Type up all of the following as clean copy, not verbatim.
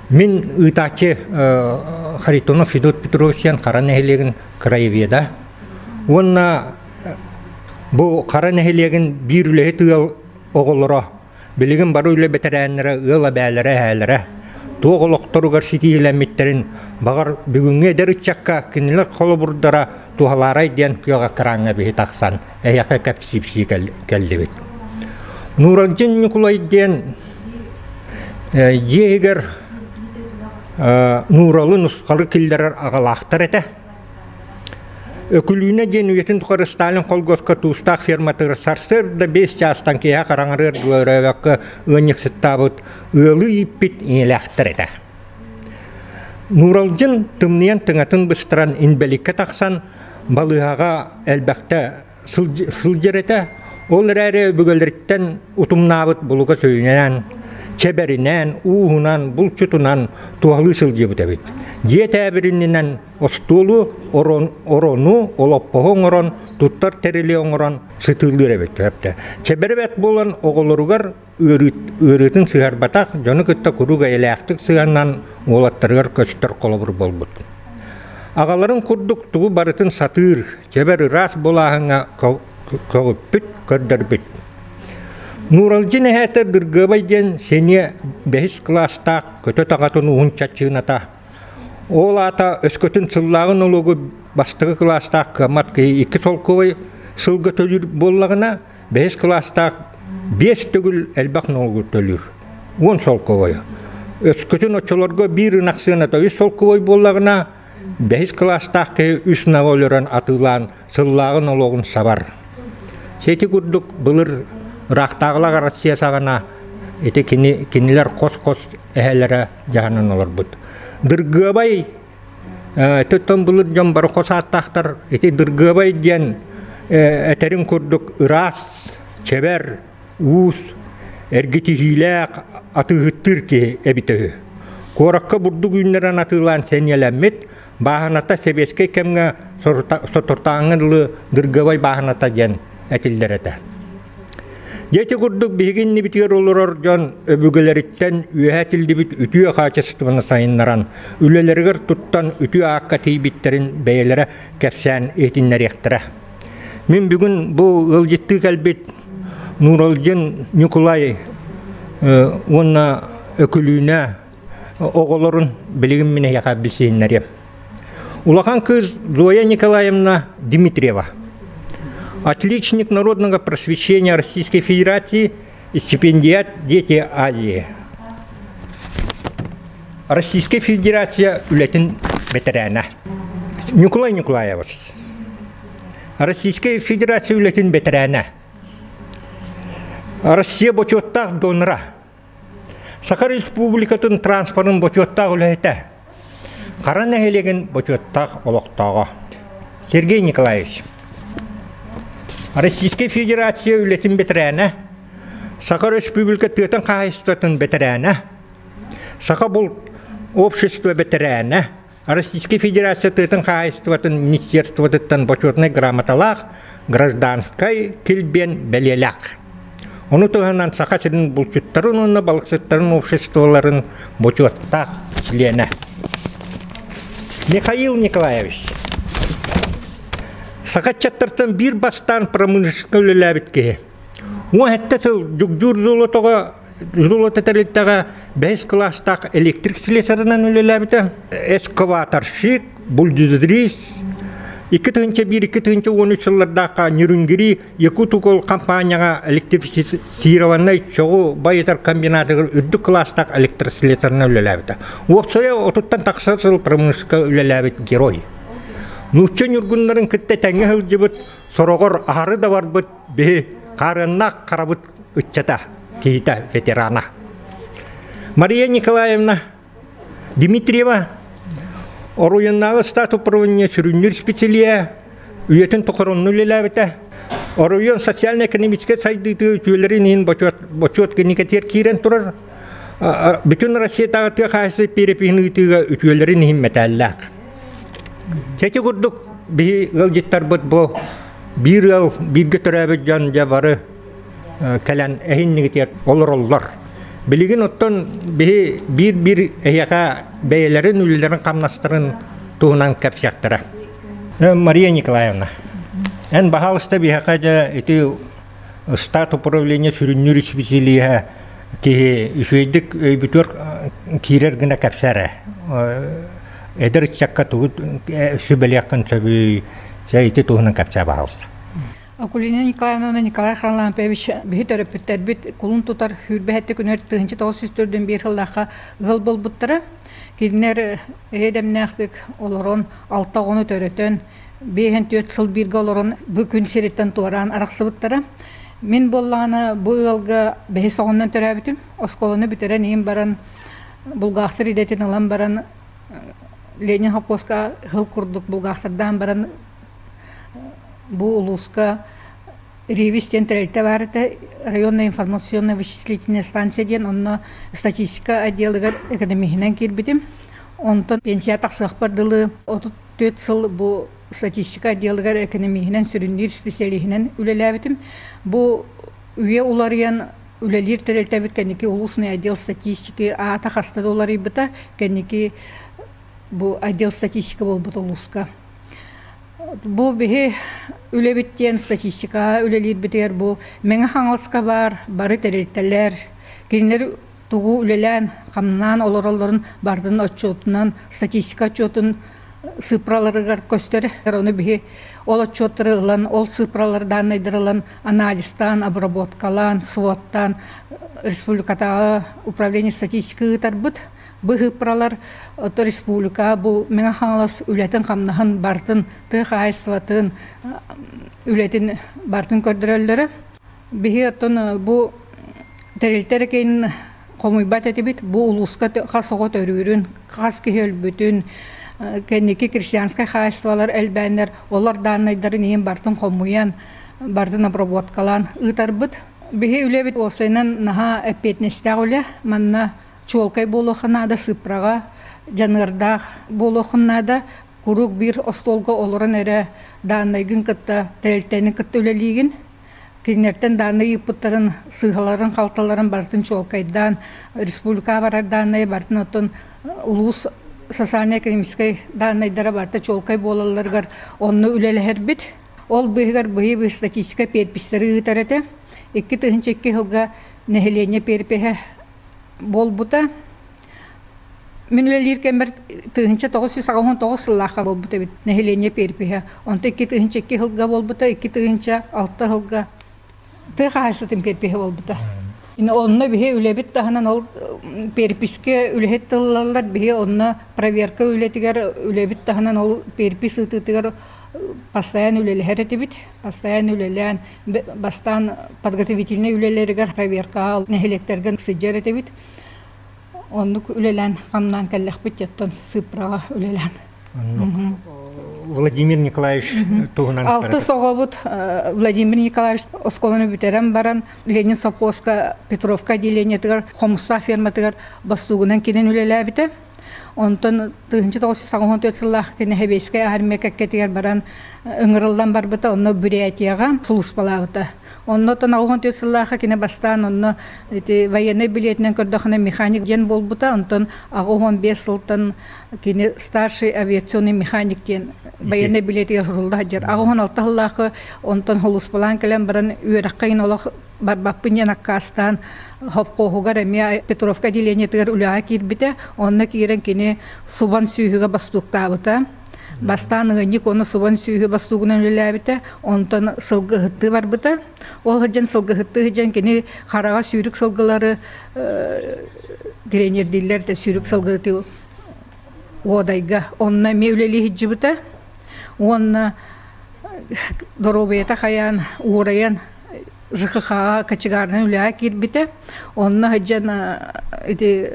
Мин ыытааччы Харитонов Федот Петрович диэн Хара нэһилиэгин краеведа уонна бу Хара нэһилиэгин биир үлэһит ыал оҕолоро, билигин бары үлэ бэтэрээннэрэ, ыал эбээлэрэ, эһээлэрэ туох олохторугар ситиһиилэммиттэрин, баҕар, бүгүҥҥү эдэр ыччакка кинилэр холобурдара туһалаарай диэн күөх экраҥҥа биһи тахсан эһиэхэ кэпсиипсии кэллибит. Нууралдьын Ньукулай диэн дьиэ иһигэр Нууралы нусхалы киллэрэр аҕалаахтар этэ. Өкүлүүнэ диэн үйэтин тухары Сталин холгуоска туустаах ферматыгар сарсыарда 5 чаастан киэһэ хараҥарыар дылы өрөөбөккө ыанньыксыттаабыт ыалы ииппит ийэлээхтэр этэ. Нууралдьын тымныйан тыҥатын быстаран инбэликкэ тахсан балыыһаҕа элбэхтэ сылдьар этэ. Ол эрээри өбүгэлэриттэн утумнаабыт булуга сөйүнэн, чэбэринэн, ууһунан, булчутунан туһалыы сылдьыбыт эбит. Дьиэ тээбирининэн остуолу, орону, олоппоһу оҥорон, туттар тэрили оҥорон сытыылыыр эбит. Чэбэрэ бэрт буолан оҕолоругар ыарыытын сыһарбатах, дьону кытта куруук эйэлээхтик сыһыаннаан уолаттарыгар көстөр холобур буолбут. Аҕаларын курдук тугу барытын сатыыр, чэбэр ыраас булааһыҥҥа көҕүппүт, көрдөрбүт. Нууралдьын эһээтэ Дыргыабай диэн сэниэ бэһис кылаастаах көтө таҕатын уһун чаччыыната. Ол аата өскөтүн сыллааҕы нолуогу бастакы кылаастаах кыаммат киһи икки солкуобай сылга төлүүр буоллаҕына, Бэһис кылаастаах биэс төгүл элбэх нолугу төлүүр. 10 солкуобайы. Өскөтүн оччолорго биир ынах сыаната үс солкуобай буоллаҕына, бэһис кылаастаах киһи үс ынаҕы өлөрөн атыылаан сыллааҕы нолуогун сабар. Сити курдук былыр ыраахтааҕылаах Россия саҕана ити кини кинилэр хос-хос эһэлэрэ дьаһанан олорбут. Дыргыабай Ититтэн былыр дьон бары хос ааттаахтар. Ити Дыргыабай диэн этэрин курдук ыраас, чэбэр, уус, эргитиһиилээх атыыһыттыыр киһи эбитэ үһү. Куоракка бурдук үүннэрэн атыылаан сэниэлэммит, бааһыната сэбиэскэй кэмҥэ соторутааҥҥа дылы Дыргыабай бааһыната диэн этиллэр этэ. Дьэ ити курдук биһиги иннибитигэр олорор дьон өбүгэлэриттэн үөһэ тиллибит үтүө хаачыстыбаны сайыннаран, үлэлэригэр туттан үтүө аакка тиийбиттэрин бэйэлэрэ кэпсээн иһитиннэриэхтэрэ. Мин бүгүн бу ыалдьыттыы кэлбит Нууралдьын Ньукулай уонна Өкүлүүнэ оҕолорун билигин мин эһиэхэ билсиһиннэриэм. Улахан кыыс Зоя Николаевна Дмитриева. Отличник народного просвещения Российской Федерации и стипендиат «Дети Азии». Российская Федерация үлэтин бэтэрээнэ. Николай Николаевич. Российская Федерация үлэтин бэтэрээнэ. Россия бочуоттаах донора. Саха Республикатын транспорын бочуоттаах үлэһитэ, Хара нэһилиэгин бочуоттаах олохтооҕо Сергей Николаевич. Российскай Федерация үлэтин бэтэрээнэ, Саха Республика тыатын хаһаайыстыбатын бэтэрээнэ, Саха булт общество бэтэрээнэ, Российскай Федерация тыатын хаһаайыстыбатын министерствотыттан бочуотунай грамоталаах гражданскай килбиэн бэлиэлээх. Ону туһанан Саха сирин булчуттарын уонна балыксыттарын обществоларын бочуоттаах чилиэнэ. Михаил Николаевич Саха ыччаттартан биир бастаан промышленноска үлэлээбит киһи. 17 сыл Дьугдьуур золотоҕо Золото тэрилтэҕэ бэһис кылаастаах электрик слесарынан үлэлээбитэ. Эскаваторщик, бульдозерист, 2001-2013 сыллардаахха Нерюнгри Якутукол компанияҕа электрифицированнай чоҕу байытар комбинатыгар үрдүк кылаастаах электрослесарынан үлэлээбитэ. Уопсайа отуттан тахса сыл промышленноска үлэлээбит герой. Нуучча ньургуннарын кытта тэҥҥэ сылдьыбыт, сороҕор аһары да барбыт биһи хаарыаннаах харабыт ыччата, киһитэ, ветерана. Мария Николаевна Дмитриева оройуоннааҕы стат управление сүрүннүүр специалиһа, үйэтин тухары онно үлэлээбитэ. Оройуон социально-экономическай сайдыытыгар үтүөлэрин иһин бочуот, бочуот кинигэтигэр киирэн турар. Бүтүн Россиятааҕы тыа хаһаайыстыба перепиһин ыытыыга үтүөлэрин иһин мэтээллээх. Ити курдук биһи ыалдьыттарбыт бу биир ыал бииргэ төрөөбүт дьон дьэ бары кэлэн эһиннигитигэр олороллор. Билигин оттон биһи биир-биир эһиэхэ бэйэлэрин үлэлэрин-хамнастарын туһунан кэпсиэхтэрэ. Мария Николаевна, эн баһаалыста биһиэхэ дьэ ити штат управление сүрүннүүр исписэлииһэ киһи үчүгэйдик өйбүтүгэр киирэр гына кэпсээрэ. Эдэр ыччакка тугу сүбэлиэххин сөбүй, чэ ити туһунан кэпсээ баһаалыста. Акулина Николаевна Николай Харлампьевич биһи төрөппүттэрбит кулун тутар сүүрбэһэтти күнүгэр 1904 сыллаахха ыал буолбуттара. Кинилэр эйэ-дэмнээхтик олорон, алта оҕону төрөтөн, 54 сыл бииргэ олорон бу күн сириттэн туораан арахсыбыттара. Мин буоллаҕына бу ыалга бэһис оҕоннон төрөөбүтүм. Оскуоланы бүтэрэн иһин баран, булгаахтыр идэтин ылан баран, Ленин холкуоска сыл курдук булгаахтардаан баран бу улууска Ревис диэн тэрилтэ баар этэ, районная информационно-вычислительная станция диэн, онно статистика отделыгар экономиһинэн киирбитим. Онтон пенсия тахсыахпар дылы 34 сыл бу статистика отделыгар экономиһинэн, сүрүннүүр специалиһинэн үлэлээбитим. Бу үйэ уларыйан үлэлиир тэрилтэбит кэнники улуусный отдел статистики аата хаста да уларыйбыта, кэнники бу отдел статистика буолбут улууска. Бу биһи үлэбит диэн статистикаҕа үлэлиирбитигэр бу Мэҥэ Хаҥаласка баар бары тэрилтэлэр, кинилэр тугу үлэлээн, хамнаан олороллорун барытын отчуотунан, статистика отчуотун цифраларыгар көстөр. Ону биһи ол отчуоттары ылан, ол цифралары дааннайдары ылан анализтаан, обработкалаан, сводтаан республикатааҕы управление статистика ыытарбыт. Быһыыппаралар ото республика бу Мэҥэ Хаҥалас үлэтин-хамнаһын барытын, тыа хаһаайыстыбатын үлэтин барытын көрдөрөллөрө. Биһи оттон бу тэрилтэ эрэ киин хомуйбат этибит. Бу улууска хас оҕо төрүүрүн, хас киһи өлбүтүн, кэнники крестьянскай хаһаайыстыбалар элбээннэр, олор дааннайдарын иһин барытын хомуйан, барытын обработкалаан ыытарбыт. Биһи үлэбит уопсайынан наһаа эппиэтинэстээх үлэ. Манна чуолкай буолуохха наада, сыыппараҕа дьаныардаах буолуоххун наада. Куруук биир остуолга олорон эрэ дааннайгын кытта, тэрилтэни кытта үлэлиигин. Кинилэртэн дааннай ыыппыттарын сыыһаларын-халталарын барытын чуолкайдаан, республикаҕа барар дааннайы барытын оттон улуус социально-экономическай дааннайдара барыта чуолкай буолалларыгар онно үлэлэһэрбит. Ол быыһыгар быһыы статистика переписьтары ыытар этэ. 2002 сылга нэһилиэнньэ перепиһэ буолбута. Мин үлэлиир кэммэр 1989 сыллаахха буолбут эбит нэһилиэнньэ перепиһэ. Онто 2002 сылга буолбута, 2006 сылга тыа хаһаайыстыбатын перепиһэ буолбута. Онно биһи үлэбит таһынан ол перепискэ үлэһит тыллаллар, биһи онно проверка үлэтигэр үлэбит таһынан ол перепись ыытыытыгар постоянно үлэлэһэр этибит. Постоянно үлэлээн, бастаан подготовительнай үлэлэригэр проверкаҕа нэһилиэктэргэ сылдьар этибит. Оннук үлэлээн хамнаан кэллэхпит оттон сыыппараҕа үлэлээн. Владимир Николаевич туһунан Алтыс оҕобут Владимир Николаевич оскуоланы бүтэрэн баран Ленин совхозка Петровка отделениетыгар Хомустаах ферматыгар бостуугунан киирэн үлэлээбитэ. Онтон 1984 сыллаах кини Сэбиэскэй армия кэккэтигэр баран ыҥырыллан барбыта, онно Бурятияҕа сулууспалаабыта. Онно 94 сыллаахха кини бастаан онно ити военнай билиэтинэн көрдөхүнэ механик диэн буолбута, онтон 85 сылтан кини старший авиационный механик диэн военнай билиэтигэр сурулла сылдьар. 86 сыллаахха онтон сулууспалаан кэлэн баран үөрэххэ иһин олох барбаппын диэн аккаастаан хопхуоһугар эмиэ Петровка отделениетыгар үлэҕэ киирбитэ. Онно киирэн кини субан сүүһүгэ бастууктаабыта. Бастаан ыанньык уонна субан сүүһү бастуугунан үлэлээбитэ, онтон сылгыһыттыы барбыта. Ол сылдьан сылгыһыттыы сылдьан кини хараҕа сүүрүк сылгылары тренердииллэр да сүүрүк сылгыһыты Уодайга онно эмиэ үлэлии сылдьыбыта. Уонна доруобуйата хайаан уурайан ЖКХ-ҕа кочегарынан үлэҕэ киирбитэ. Онно сылдьан ити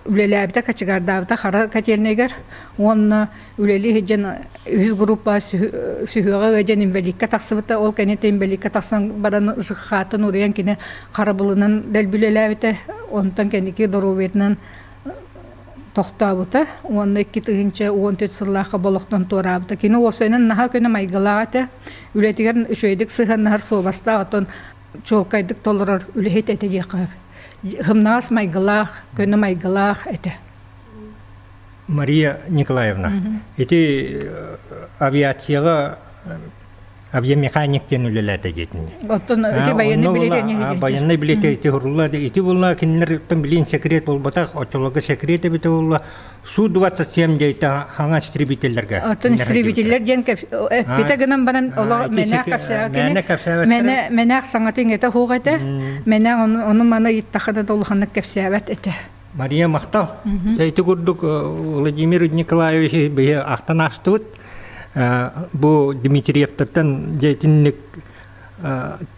үлэлээбитэ, кочегардаабыта хара котельнайыгар уонна үлэлии сылдьан үһүс группа сүһүөҕэ ыалдьан инвалидка тахсыбыта. Ол кэнниттэн инвалидка тахсан баран ЖКХ-тан уруйан кини харабылынан дэлби үлэлээбитэ. Онтон кэнники доруобуйатынан тохтообута уонна 2014 сыллаахха болохтон туораабыта. Кини уопсайынан наһаа көнө майгылаах этэ. Үлэтигэр үчүгэйдик сыһыаннаһар суобастаах, оттон чуолкайдык толорор үлэһит этэ диэххэ сөп. Сымнаҕас майгылаах, көнө майгылаах этэ. Мария Николаевна, ити авиацияҕа авиамеханик диэн үлэлээтэ диэтин. Оттон ити военный билетэ Военный билетэ ити хурулла ити буолла кинилэртэн билин секрет буолбатах, оччолорго секрет эбитэ буолла. Су-27 диэйтэ хаҥа истребителлэргэ. Оттон истребителлэр диэн эппитэ гынан баран олох мэнээх кэпсээбэт. Мэнэ мэнээх саҥата иҥэтэ суох этэ. Мэнээх ону маны ыйыттаххына да улаханнык кэпсээбэт этэ. Мария махтал. Ити курдук Владимир Николаевич биһи ахтан аастыбыт. Бу Дмитриевтэртэн дьэ итинник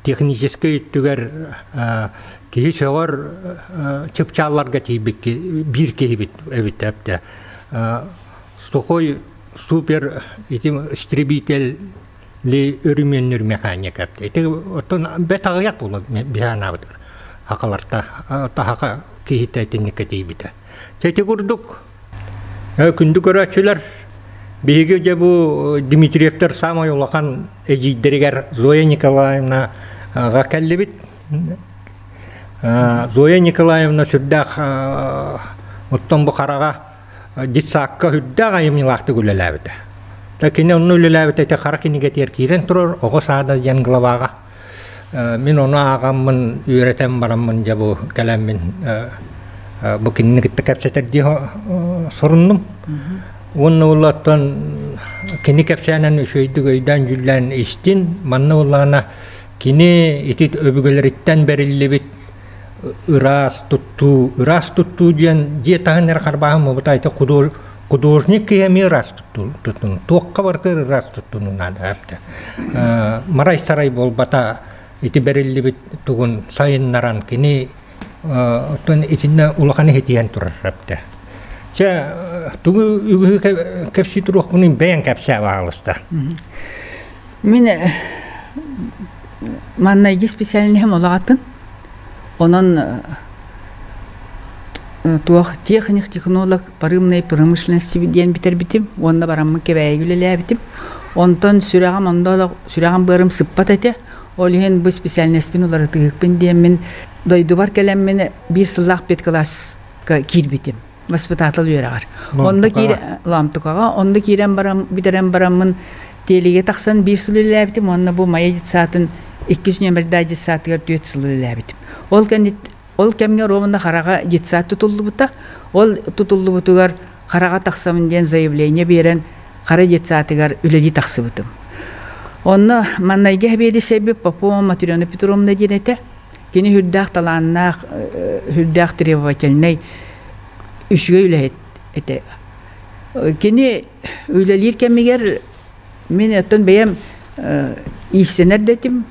техническэй өттүгэр киһи сөҕөр чыпчаалларга тиийбит биир киһибит эбит эптэ. Сухой супер ити истребитель ли өрүмүөннүр механик эпте. Ити оттон бэт аҕыйах буолла биһанаабытыгар. Хакаларта таһака киһитэ итинникке тиийбитэ. Ити курдук Күндү көрөөччүлэр, биһиги дьэ бу Дмитриевтэр саамай улахан эдьиийдэригэр Зоя Николаевнаҕа кэллибит. Зоя Николаевна сүрдээх оттон бу хараҕа детсадка үрдээх айымньылаахтык үлэлээбитэ. Кини онно үлэлээбитэ ити хара кинигэтигэр киирэн турар оҕо саада диэн главаҕа. Мин ону ааҕаммын, үөрэтэн бараммын дьэ бу кэлэммин бу кинини кытта кэпсэтэрдии соруннум. Уонна улаттан кини кэпсээнэн үчүгэйдик өйдөөн-дьүүллээн истин, манна улаана кини ити өбүгэлэриттэн бэриллибит ыраас туттуу, ыраас туттуу диэн дьиэ таһын эрэ харбааһын буолбута ити художник киһи эмиэ ыраас туттун, туохха барытыгар ыраас туттунуу наада эбитэ. Марай-сарай буолбата ити бэриллибит тугун сайыннаран кини оттон итиннэ улахан иһитиһэн турар эбитэ. Чэ, тугу үгүһү кэпсии туруохпунуй бэйэҥ кэпсээ баҕалыста. Мин маннайгы специальноһым олоҕатын. Онон туох техник, технолог парымной промышленности диэн бүтэрбитим уонна бараммын Кэбээйигэ үлэлээбитим. Онтон сүрэҕим онно сүрэҕим быарым сыппат этэ. Ол иһин бу специальностьпын уларытыһыкпын диэммин дойдубар кэлэммин биир сыллаах педкласска киирбитим. Воспитатель үөрэҕэр. Онно киир Ламтукаҕа онно киирэн баран бүтэрэн бараммын Тиэлигэ тахсан биир сыл үлэлээбитим уонна бу Майа детсаатын иккис нүөмэрдээх детсаатыгар түөрт сыл үлэлээбитим. Ол кэннит ол кэмҥэ ровно Хараҕа детсад тутуллубута. Ол тутуллубутугар Хараҕа тахсабын диэн заявление биэрэн Хара детсаатыгар үлэлии тахсыбытым. Онно маннайгы сэбиэдиссэйбит Попова Матрена Петровна диэн этэ. Кини үрдээх талааннаах, үрдээх требовательнай үчүгэй үлэһит этэ. Кини үлэлиир кэмигэр мин оттон бэйэм иистэнэр да этим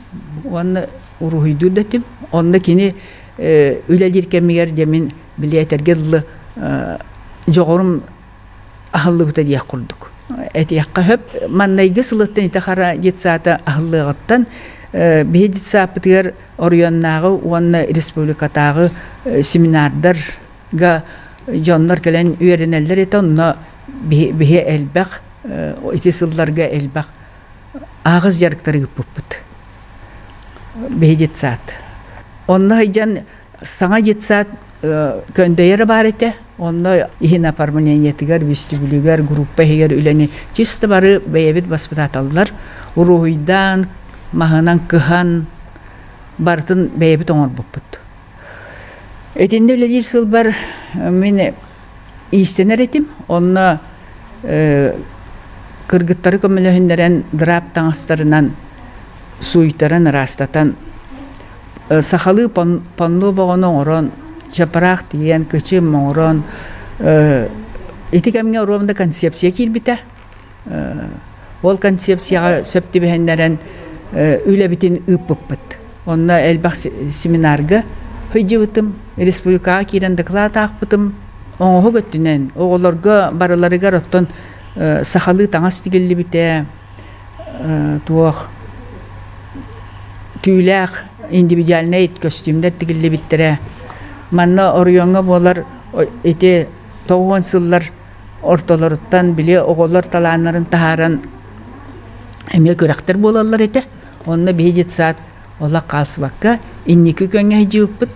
уонна уруһуйдуур да этим. Онно кини үлэлиир кэмигэр дьэ мин били этэргэ дылы дьоҕурум аһыллыбыта диэх курдук. Этиэххэ сөп. Маннайгы сылыттан ити хара детсада аһыллыаҕыттан биһи детсаппытыгар оройуоннааҕы уонна республикатааҕы семинардарга дьоннор кэлэн үөрэнэллэр этэ. Онно биһи элбэх ити сылларга элбэх аҕыс дьарыктары ыыппыппыт. Биһи детсад. Онно сылдьан саҥа детсад көндөйөрө баар этэ. Онно иһин оформлениетыгар, вестибюлүгэр, группа иһигэр үлэни чисто бары бэйэбит баспытааталлар уруһуйдаан, маһынан кыһан барытын бэйэбит оҥорбуппут. Итиннэ үлэлиир сылбар мин иистэнэр этим. Онно кыргыттары көмөлөһүннэрэн дыраап таҥастарынан сууйтаран, ыраастатан сахалыы панно боҕону оҥорон, чапараах тиийэн, кычым оҥорон ити кэмҥэ ровно концепция киирбитэ. Ол концепцияҕа сөп түбэһиннэрэн үлэбитин ыыппыппыт. Онно элбэх семинарга сылдьыбытым, республикаҕа киирэн доклад аахпытым. Оҥоһук өттүнэн оҕолорго барыларыгар оттон сахалыы таҥас тигиллибитэ, туох түүлээх индивидуальнай көстүүмнэр тигиллибиттэрэ. Манна оройуоҥҥа буолар ити 90 сыллар ортолоруттан били оҕолор талааннарын таһааран эмиэ күрэхтэр буолаллар этэ. Онно биһи детсад олох хаалсыбакка инники күөҥҥэ сылдьыбыппыт.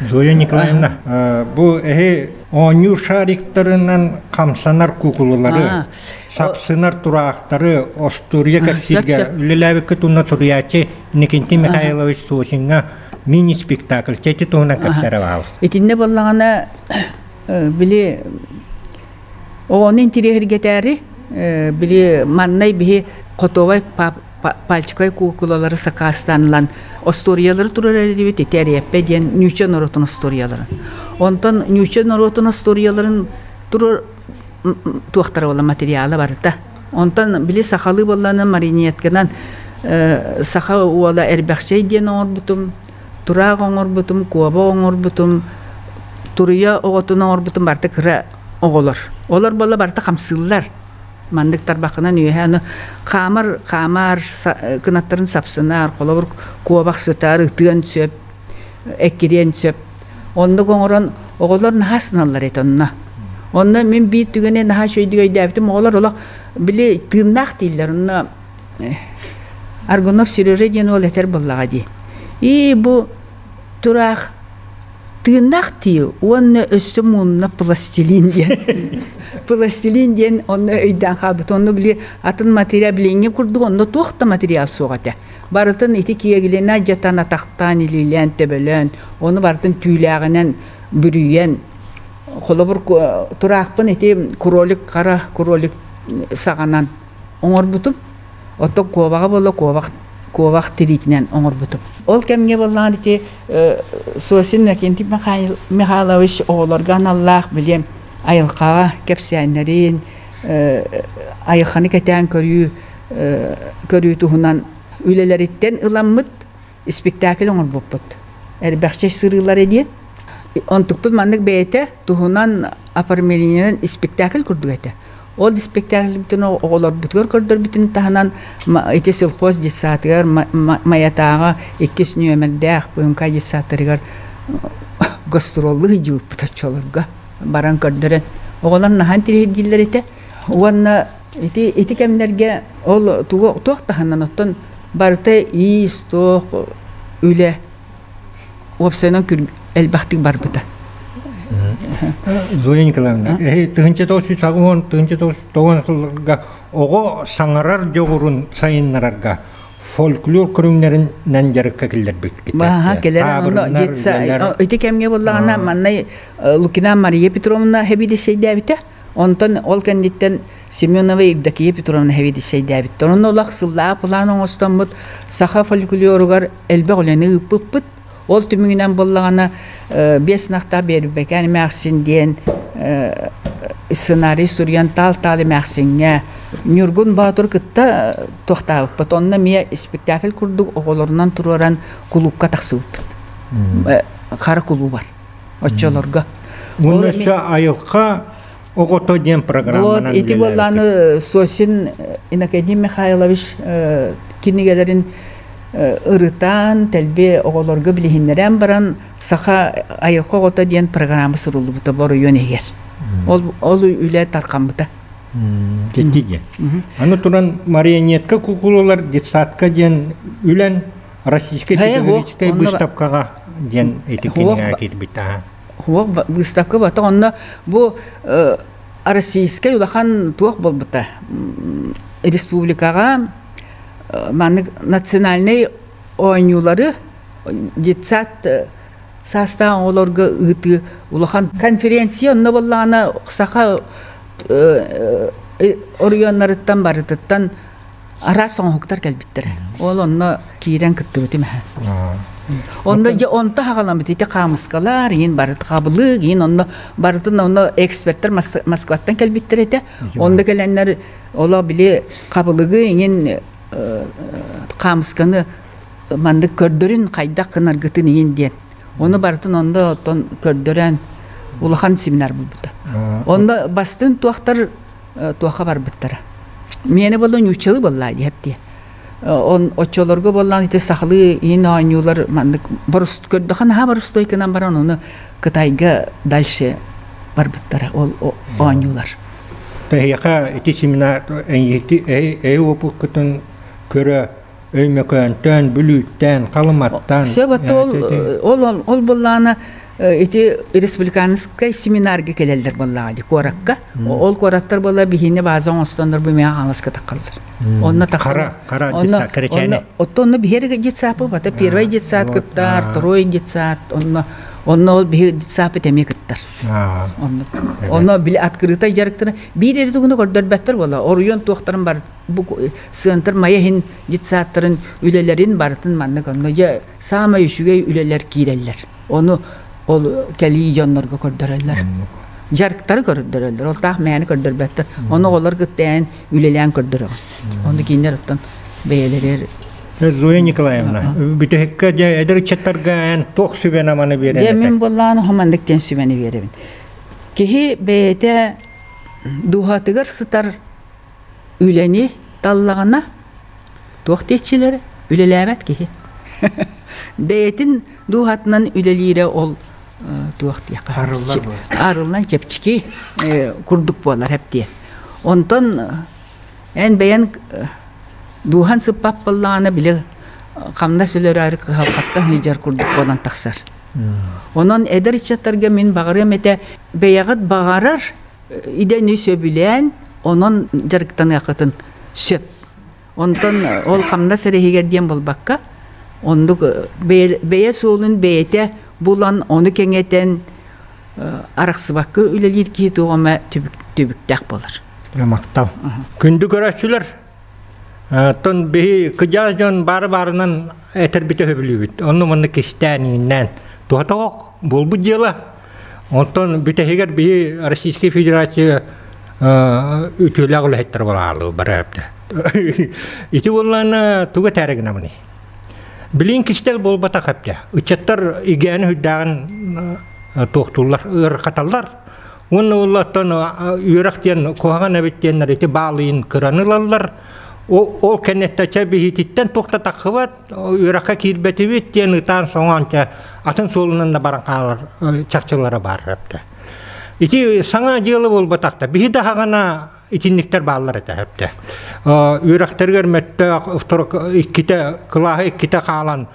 Зоя Николаевна, бу эһи оонньуур шариктарынан хамсанар куукулалары, сапсынар тураахтары остуоруйа кэпсииргэ үлэлээбиккит уонна суруйааччы Иннокентий Михайлович Сосиҥҥа мини-спектакль чэти туһунан кэпсэрэ баалыс. Итиннэ буоллаҕына били оҕону интириэһиргэтээри били маннай биһи хотовай пальчиковай куукулалары сакаастаан ылан остуоруйалары турар эрибит ити эриэппэ диэн ньууча норуотун остуоруйаларын. Онтон ньууча норуотун остуоруйаларын турар туохтара буолла материала барыта. Онтон били сахалыы буоллаҕына маринетканан саха уола эрбэхчэй диэн оҥорбутум, тураах оҥорбутум, куоба оҥорбутум, туруйа оҕотун оҥорбутум барыта кыра оҕолор. Олор буолла барыта хамсыыллар. Маннык тарбаххынан үөһэ аны хаамар хаамар кынаттарын сапсынар, холобур куобах сытар, ытыан сөп, эккириэн сөп. Оннук оҥорон оҕолор наһаа сыналлар этэ онно. Онно мин биир түгэни наһаа үчүгэйдик өйдөөбүтүм. Оҕолор олох били тыыннаах дииллэр. Онно Аргунов Сережа диэн уол этэр буоллаҕа дии. И бу тураах тыыннаах дии уонна өссө муунна пластилин диэн. Пластилин диэн онно өйдөөн хаалбыт. Онно били атын материал билиҥҥи курдук онно туох да материал суох этэ. Барытын ити киэгилинэ дьатан атахтаан, илиилээн, төбөлөөн, ону барытын түүлээҕинэн бүрүйэн, холобур, тураахпын ити кролик хара кролик саҕанан оҥорбутум. Оттон куобаҕа буолла куобах куобах тириитинэн оҥорбутум. Ол кэмҥэ буоллаҕына ити Сосин Иннокентий Михайлович оҕолорго аналлаах били айылҕаҕа кэпсээннэрин, айылҕаны кэтээн көрүү көрүү туһунан үлэлэриттэн ыламмыт спектакль оҥорбуппут. Эрбэхчэ сырыылара диэн. Онтукпут маннык бэйэтэ туһунан оформлениенэн спектакль курдук этэ. Ол спектакльбытын оҕолорбутугар көрдөрбүтүн таһынан ити сельхоз детсадыгар Майатааҕа иккис нүөмэрдээх ПМК детсадтарыгар гастроллуу сылдьыбыппыт оччолорго баран көрдөрөн оҕолор наһаа интириэһиргииллэр этэ уонна Ити ити кэмнэргэ ол тугу туох таһынан оттон барыта иис, туох үлэ уопсайынан элбэхтик барбыта. Зоя Николаевна, эһи 1980 1990 сылларга оҕо саҥарар дьоҕурун сайыннарарга фольклор көрүҥнэринэн дьарыкка киллэрбиккит. Бааһа кэлэр онно ити кэмҥэ буоллаҕына маннай Лукина Мария Петровна хэбидиссэйдээбитэ. Онтон ол кэнниттэн Семенова Евдокия Петровна сэбиэдиссэйдээбиттэр. Онно олох сыллаах план оҥостоммут саха фольклоругар элбэх үлэни ыыппыппыт. Ол түмүгүнэн буоллаҕына биэс ынахтаах Биэрбэкээн эмээхсин диэн сценарий суруйан таал-таал эмээхсиҥҥэ Ньургун Боотур кытта туохтаабыппыт. Онно эмиэ спектакль курдук оҕолорунан туруоран кулуупка тахсыбыппыт. Хара кулуубар. оччолорго. Уонна өссө айылҕа оҕото диэн программанан Вот ити буоллааны Сосин Иннокентий Михайлович кинигэлэрин ырытан, тэлби оҕолорго билиһиннэрэн баран саха айылҕа оҕото диэн программа суруллубута боруйуон иһигэр. Ол ол үлэ тархаммыта. Дьэ диэн. Аны туран марионетка кукулалар детсадка диэн үлэн Российскай педагогическай выставкаҕа диэн ити кинигэ киирбит. Хуох выставка бата онно бу российскай улахан туох буолбута республикаҕа маннык национальнай оонньуулары детсад саастаах оҕолорго ыытыы улахан конференция онно буоллаҕына саха оройуоннарыттан барытыттан араас оҥоһуктар кэлбиттэрэ. Ол онно киирэн кыттыбытым эһэ. Онно дьэ онто хаҕаламмыт ити хаамыскалар, иин барыт хабылык, иин онно барытын онно эксперттэр Москваттан кэлбиттэр этэ. Онно кэлэннэр оло били хабылыгы иин хаамысканы маннык көрдөрүн хайдах гынаргытын иин диэн. Ону барытын онно оттон көрдөрөн улахан семинар буолбута. Онно бастын туохтар туохха барбыттара. Миэнэ буолла ньууччалыы буоллаа диэп дии. Он оччолорго буоллаан ити сахалыы иин оонньуулар маннык көрдөхө наһаа борустуой гынан баран ону Кытайга дальше барбыттара ол оонньуулар. Тэһиэхэ ити семинар эйи опуккутун көрө Өймөкөөнтөн, Бүлүүттэн, Халыматтан. Сөп ол ол ол буоллаана Ити республиканскай семинарга кэлэллэр буоллаҕа дии куоракка. Ол куораттар буолла биһини бааза оҥостоннор бу миэхэ хаҥаска таххаллар. Онно тахсан. Хара, хара детсад, кэрэчээни. Оттон онно биһиэр детсапы, бата первый детсад кыттар, второй детсад, онно онно ол биһи детсапы эмиэ кыттар. Онно онно били открытай дьарыктара биир эрэ тугуну көрдөрбөттөр буола. Оройуон туохтарын бар бу центр мая иһин детсадтарын үлэлэрин барытын маннык онно дьэ саамай үчүгэй үлэлэр киирэллэр. Ону ол кэлии дьоннорго көрдөрөллөр. Дьарыктары көрдөрөллөр. Ол таах мээнэ көрдөрбөттөр. Ону оҕолор кытта үлэлээн көрдөрөҕүн. Ону кинилэр оттон бэйэлэригэр Зоя Николаевна, бүтэһиккэ дьэ эдэр ыччаттарга эн туох сүбэни-аманы биэрэн Дьэ мин буоллаҕына хоманнык диэн сүбэни биэрэбин. Киһи бэйэтэ дууһатыгар сытар үлэни таллаҕына туох диэччилэрэ үлэлээбэт киһи. Бэйэтин дууһатынан үлэлиирэ ол туох диэххэ арыллан чэпчэки курдук буолар эптиэ. Онтон эн бэйэн дууһан сыппат буоллаҕына били хамнас өлөрөөрү кыһалҕаттан сылдьар курдук буолан тахсар. Онон эдэр ыччаттарга мин баҕарыам этэ бэйэҕит баҕарар идэни сөбүлээн онон дьарыктаныаххытын сөп. Онтон ол хамнас эрэ иһигэр диэн буолбакка, оннук бэйэ суолун бэйэтэ булан, ону кэҥэтэн арахсыбакка үлэлиир киһи туох эмэ түбүктээх буолар. Махтал. Күндү көрөөччүлэр, оттон биһи кыдьаас дьон баары-баарынан этэрбитэ өһөбүлүүбүт. Онну манна кистээн, иҥиннээн туһата ох буолбут дьыала. Онтон бүтэһигэр биһи Российскай Федерация үтүөлээх үлэһиттэр буолаалы бары Ити буоллаана туга тээрэ гынабыный? Билин кистэл буолбатах эптэ. Ыччаттар игээни үрдээҕин туохтууллар, ыарахаталлар. Уонна оллоттон үөрэх диэн куһаҕан эбит диэннэр ити баалыйын кыраны ылаллар. Ол кэнниттэн чэ биһититтэн туох да таххыбат, үөрэххэ киирбэтибит диэн ытаан-соҥоон чэ атын суолунан да баран хаалар чахчылара баар эптэ. Ити саҥа дьыала буолбатах да биһи да хаҕана итинниктэр бааллар этэ эптэ. Үөрэхтэригэр мөттөөх иккитэ кылааһы иккитэ хаалан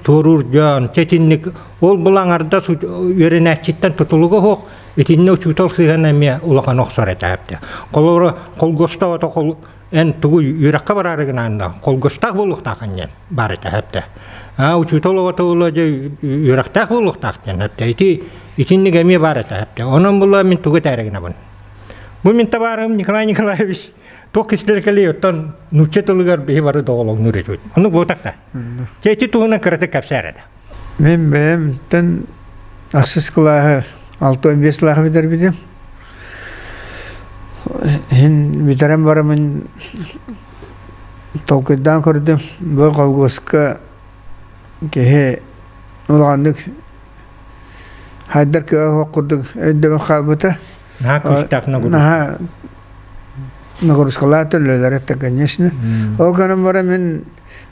туоруур дьон итинник ол булаҥарда үөрэнээччиттэн тутулуга суох итиннэ учуутал сыһыана эмиэ улахан охсор этэ эптэ. Холобура холгостоото эн тугу үөрэххэ бараары гынаан да холгостаах буолуохтаахын диэн баар этэ эптэ. А учуутал оҕото буолла дьэ үөрэхтээх буолуохтаах диэн эптэ. Ити итинник эмиэ баар этэ эптэ. Онон була мин тугу этээри гынабын. Бу мин табаарым Николай Николаевич туох кистэлэ кэлий оттон нуучча тылыгар биһи бары доҕолоҥнуур этибит. Оннук буотах да. Чэ ити туһунан кыратык кэпсээр этэ. Мин бэйэмтэн ахсыс кылааһы 65 кылааһы бүтэрбитим. Иһин бүтэрэн бараммын толкуйдаан көрдүм. Бу колгуоска киһи улаханнык хайдар кыаҕа суох курдук өйдөбүл хаалбыта. Наһаа күүстээх нагрузка. Наһаа нагрузкалаах төлөлөр это конечно. Ол гынан баран мин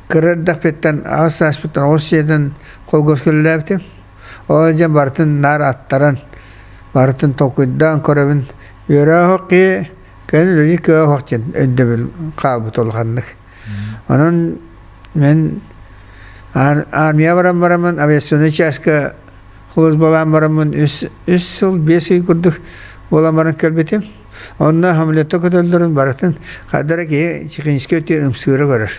кыра эрдэхпиттэн аҕыс сааспыттан оҕус сиэтэн колгуоска үлэлээбитим. Ол дьэ барытын наар аттаран, барытын толкуйдаан көрөбүн. Үөрэх киһи кэлин үлэлиир кыаҕа суох диэн өйдөбүл хаалбыт улаханнык. Онон мин армия баран бараммын авиационнай чааска службалаан бараммын үс, үс сыл, биэс ый курдук буолан баран кэлбитим. Онно самолетта көтөллөрүн барытын хадара киһи техническэй өттүгэр ымсыыра көрөр.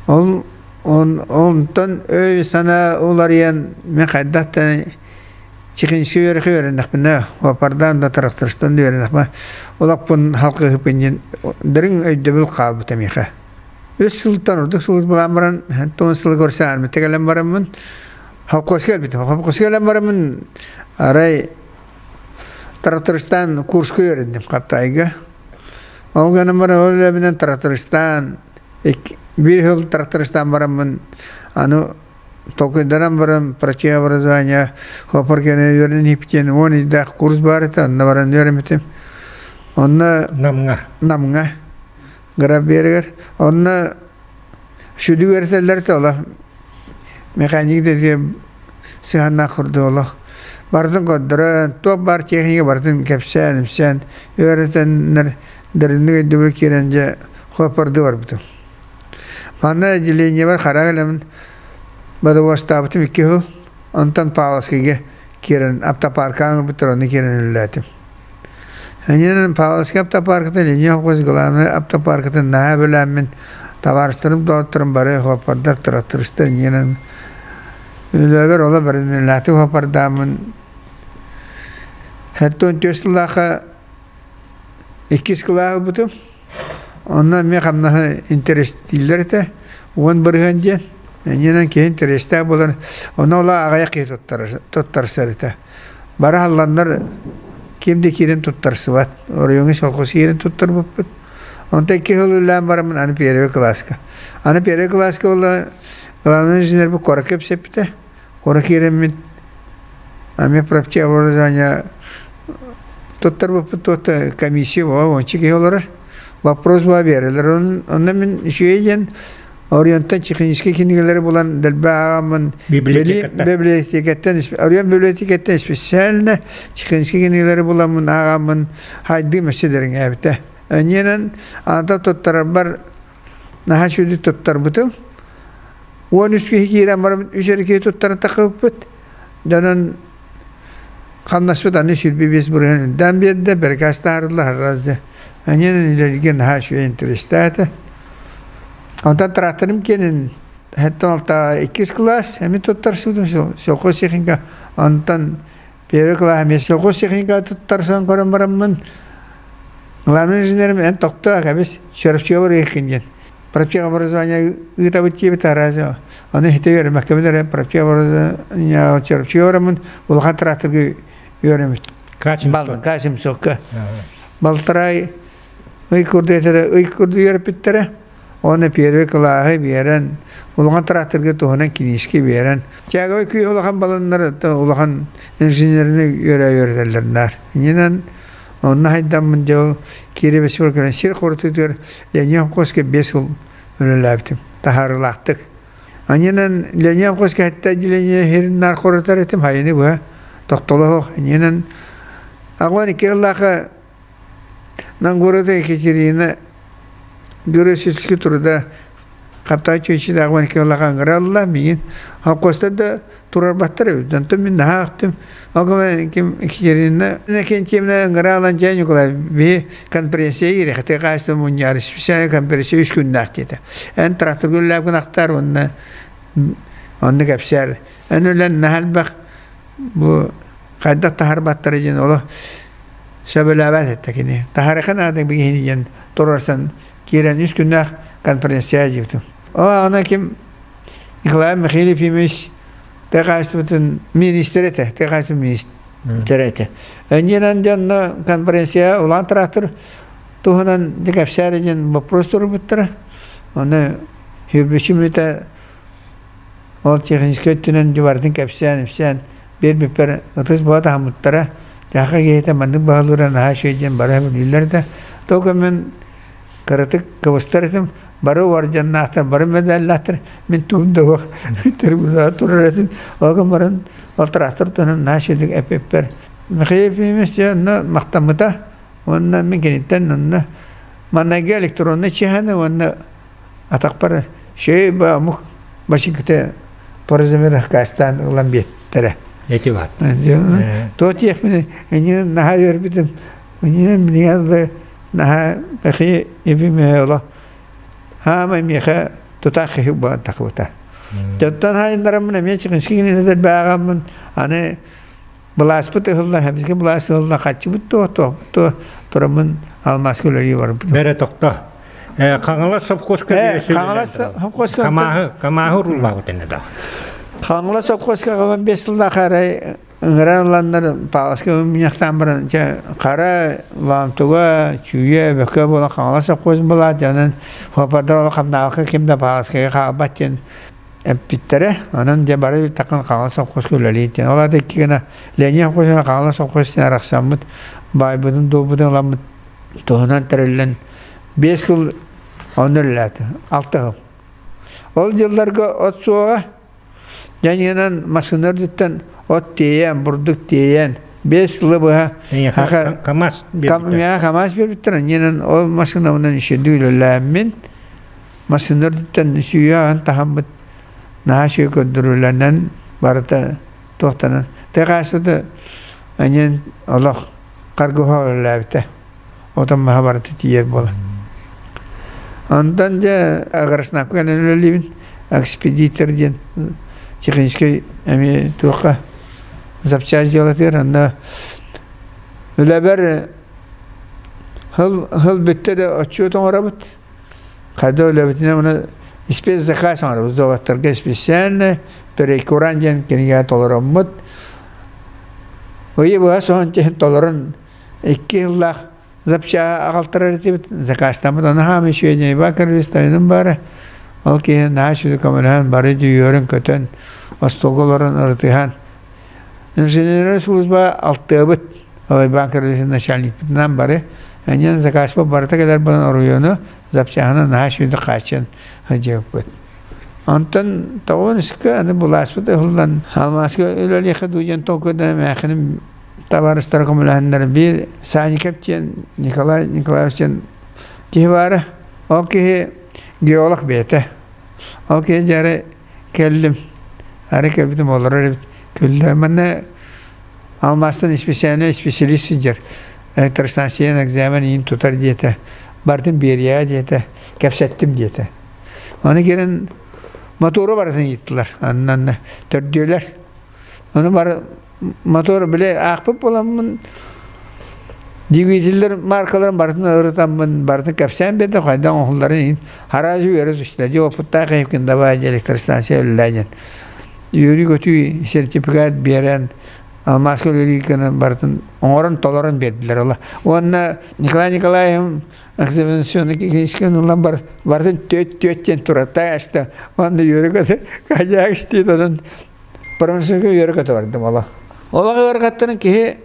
Ол онтон өй-санаа уларыйан мин хайдах да техническэй үөрэххэ үөрэннэхпинэ, опардаан да трактористан да үөрэннэхпинэ олохпун халкыһыппын диэн дириҥ өйдөбүл хаалбыта миэхэ. Үс сылтан ордук сулууспалаан баран, тоҕус сылы көрсө армията кэлэн бараммын, холкуоска кэлбитим. Холкуоска кэлэн бараммын арай трактористаан курска үөрэнним Хаптаайга. Ол гынан баран ол үлэбинэн трактористаан биир сыл трактористаан бараммын аны толкуйданан баран противообразование хопор кэнэ үөрэнэн иһиппитин уон ыйдаах курс баар этэ онно баран үөрэммитим. Онно Намҥа. Намҥа граф биэригэр онно сүдү үөрэтэллэр этэ олох механик дэтиэ сыһаннаах курдук олох барытын көрдөрөн туох баар техника барытын кэпсээн ипсээн үөрэтэннэр дэринник өйдөбүл киирэн дьэ хоппордуу барбытым. Манна отделениебар хара кэлэмин. Бодобуостаабытым 2 сыл. Онтон Павловскайга киирэн автопаркаҕа ыҥырбыттар, онно киирэн үлэлээтим. Иннинэн Павловскай автопаркатын, Ленин холкуос главнай автопаркатын наһаа бэлээммин, табаарыстарым, доҕотторум бары хоппордар, трактористар иннинэн үлэбэр оло бэринилээтик хоппордааммын 74 сыллаахха иккис кылааһы ылбытым. Онно эмиэ хамнаһы интэриэстииллэр этэ, 10% диэн. Иннинэн киһи интэриэстээх буолан, онно ола аҕыйах киһи туттарсар этэ. Бары халланнар ким да киирэн туттарсыбат. Оройуоҥҥа совхоз киирэн туттарбыппыт. Онтон 2 сыл үлэлээн бараммын аны первый кылааска. Аны первый кылааска буолла главный инженербит куоракка кэпсэппитэ. Куоракка киирэммин ами образование туттарбыппыт туота комиссия буола уонча киһи олорор. Вопрос буола биэрэлэр. Онно мин үчүгэй диэн Орионтан техническэй кинигэлэри булан дэлби ааҕаммын библиотекаттан Орион библиотекаттан специально техническэй кинигэлэри буламмын ааҕаммын хайдыы өссө дириҥээбитэ. Иннинэн аата туттарарбар наһаа үчүгэйдик туттарбытым. 13 киһи киирэн баран үс эрэ киһи туттаран тахыбыппыт. Дьонун хамнаспыт аны 25% үрдээн биэрдэ, бэрикээс таһаарыллар аразы. Аньан үлэлигэ наһаа үчүгэй интэриэстээтэ. Онтон тракторым киэнин 76 иккис кылаас эми туттарсыбытым сельхозтехника. Онтон первый кылаас эмиэ сельхозтехника туттарсан көрөн бараммын главный инженерим эн тохтоо кэбис Чурапчыга барыаххын диэн профтехобразование ыытабыт диэбит аразы ону иһитэ үөрэммэккэбин эрэ профтехобразование Чурапчыга бараммын улахан тракторга үөрэммит К700-ка балтарай ый курдук этэрэ ый курдук үөрэппиттэрэ уонна первый кылааһы биэрэн улахан тракторга туһунан киниискэ биэрэн тяговой күүһ улахан баланнар улахан инженерини үөрэ үөрэтэллэр наар иннинэн онно хайдаммын дьол киирэ бэс сир хорутутугар Ленин холкуоска 5 сыл үлэлээбитим таһаарыылаахтык. Аньынан Ленин холкуоска хэтте отделение хириннар хорутар этим хайыны быһа тохтолоох иннинэн 82 сыллаахха Нам города Екатерина бюро сельского труда Хаптаа чүөччү 82 сыллаахха ыҥыралла миигин холкуостар да турарбаттар эбит. Онтон мин наһаа ахтым. Ол ким Екатерина Иннокентьевна ыҥыраалан дьэ Николай биһи конференция ирэхти хаайыстыба мунньаары специальная конференция үс күннээх диэтэ. Эн трактор үллээбин ахтаар уонна онно кэпсээр. Эн үлэн наһаа элбэх бу хайдах таһарбаттара диэн олох сөбүлээбэт этэ кини. Таһарыха наада биһини диэн турарсан киирэн үс күннээх конференция диэбитим. Ол аҕына ким Николай Михаил Ефимович тыа хаһаайыстыбатын министрэ этэ, тыа хаһаайыстыбатын министрэ этэ. Энньэнэн дьонно конференция улаан трактор туһунан дьэ кэпсээри диэн вопрос турбуттара. Оны Хүбүчү мүтэ ол техническэй өттүнэн дьыбартын кэпсээн, ипсээн биэрбиппэр ытыс буола таһыммыттара. Дьаха киһитэ маннык баһылыыра наһаа үчүгэй диэн бары билэллэр да. Только мен кыратык кыбыстар этим, бары уордьаннаахтар, бары медаллаахтар, мин тугум да суох трибунаҕа турар этим. Ол гынан баран ол трактор туһунан наһаа үчүгэйдик эппиппэр Михаил Ефимович онно махтаммыта уонна мин киниттэн онно манайга электроннай чыһаны уонна атахпар шөй омук башикыта поразымер кастан ылан биэттэрэ. Эти бар. То тиэхпин эни наһаа үөрбүтүм. Мне наһаа бэхи ибимэ хаама миэхэ тутаах киһи буолан тахыбыта. Дьонтон хайыннараммын эмиэ чыгынски кинилэр бааҕаммын аны былааспыт ыһыллан хэмискэ былаас ыһыллан хаччыбыт туо туо туо тураммын алмааска үлэлии барбытым. Бэрэ тохто. Хаҥалас совхозка Хаҥалас совхозка Камааһы Камааһы урууллаабыт эне да. Хаҥалас совхозка 15 сыллаах арай ыҥыран ыланнар Павловска мунньахтаан баран чэ хара лаамтуга чүүйэ бөкө буола Хаҥалас совхоз была дьонун хопордор хамнаахы ким да Павловскайга хаалбат диэн эппиттэрэ. Онон дьэ бары такын Хаҥалас совхозка үлэлиир диэн. Ол аата икки гына Ленин совхозун Хаҥалас совхоз диэн арахсаммыт баайбытын дуобутун ыламмыт туһунан тэриллэн 5 сыл онно үлэлээтэ 6 сыл. Ол дьылларга от суоҕа. Дьаньыынан массыына үрдүттэн от тиэйэн, бурдук тиэйэн, 5 сылы быһа КамАЗ биэрбиттэр. КамАЗ биэрбиттэр. Аньыынан ол массыынабынан үчүгэйдик үлэлээммин, массыына үрдүттэн сүүһэ таһаммыт. Наһаа үчүгэй көрдөрүүлэринэн барыта туохтанан. Тэҕээсбыты аньын олох каргыһа үлэлээбитэ. Отон маһа барыта тиийэр буолан. Онтон дьэ Агроснабка кэлэн үлэлиибин. Экспедитор диэн техническэй эмиэ туохха запчасть делатыгар онно үлэбэр хыл хыл бүттэ да отчуот оҥоробут. Хайда үлэбитинэн уна спецзаказ оҥоробут. Золоттарга специально перекуран диэн кинигэ толороммут. Ыйы быһа соһон тиһин толорон икки сыллаах запчаһа аҕалтарар этибит. Заказтаммыт аны хаамы үчүгэй Иван Карлович тойонум баара. Ол киһи наһаа үчүгэй көмөлөһөн бары дьүөрүн көтөн остуолга олорон ырытыһан инженерная служба алтыабыт Иван Карлович начальникпытынан бары энньэн заказпыт барыта кэлэр буолан оройуону запчаһынан наһаа үчүгэйдик хааччыйан сылдьыбыппыт. Онтон тоҕуон үскэ аны былааспыт ыһыллан алмааска үлэлиэххэ дуу диэн толкуйдан эмээхиним табаарыстара көмөлөһөннөр биир Саников диэн Николай Николаевич диэн киһи баара. Ол киһи геолог бэйэтэ. Ол киһи дьэ кэллим. Ары кэлбитим олорор эбит. Күллэ. Манна алмаастан исписээнэ исписэлиис сылдьар. Электростанциянан экзамен иин тутар диэтэ. Бартын биэриэҕэ диэтэ. Кэпсэттим диэтэ. Аны кэлэн мотору барытын ыйыттылар. Аннан төрдүөлэр. Ону бары мотор бile аахпыт буоламмын двигателлэр маркаларын барытын ырытаммын барытын кэпсээн биэрдим хайдах оҥоһулларын иһин хараажы үөрэ түстэ дьэ опыттаах киһиккин давай электростанция үлэлээ диэн үөрүү-көтүү сертификат биэрэн алмааска үлэлиир гына барытын оҥорон толорон биэрдилэр ола уонна Николай Николаевич экзаменационный киһискин ылан бар барытын түөт түөт диэн турата аста уонна үөрэ-көтө хадьаак истиит онон Промышленнайга үөрэ-көтө бардым олох. Олох ыарахаттарын киһи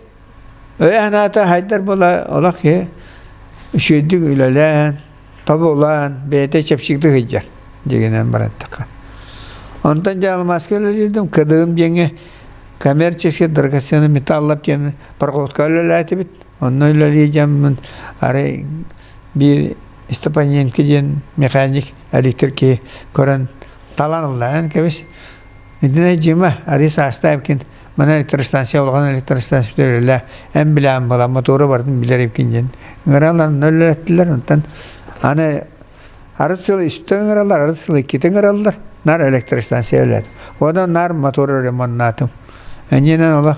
өйө-санаата хайдар буола олох киһи үчүгэйдик үлэлээн, тобулаан, бэйэтэ чэпчэкитик сылдьар дьигинэн бараттахха. Онтон дьэ алмааска үлэлиирдим, КДМ диэҥҥэ коммерческий драгоценный металлов диэн пароходка үлэлээтибит. Онно үлэлии дьоммун арай биир Степаненко диэн механик электрик киһи көрөн талан ылла. Эн кэбис Итинэ Дьима, арый саастаах эбиккин, манан электростанция улахан электростанция үлэлээ, эн билээн буолан мотуору барытын билэр эбиккин диэн ыҥыраллар, онно үлэлэттилэр, онтон аны арыт сыл үстэ ыҥыраллар, арыт сыл иккитэ ыҥыраллар, наар электростанция үлэлээтим. Онон наар мотуору ремоннаатым. Энньэнэн олох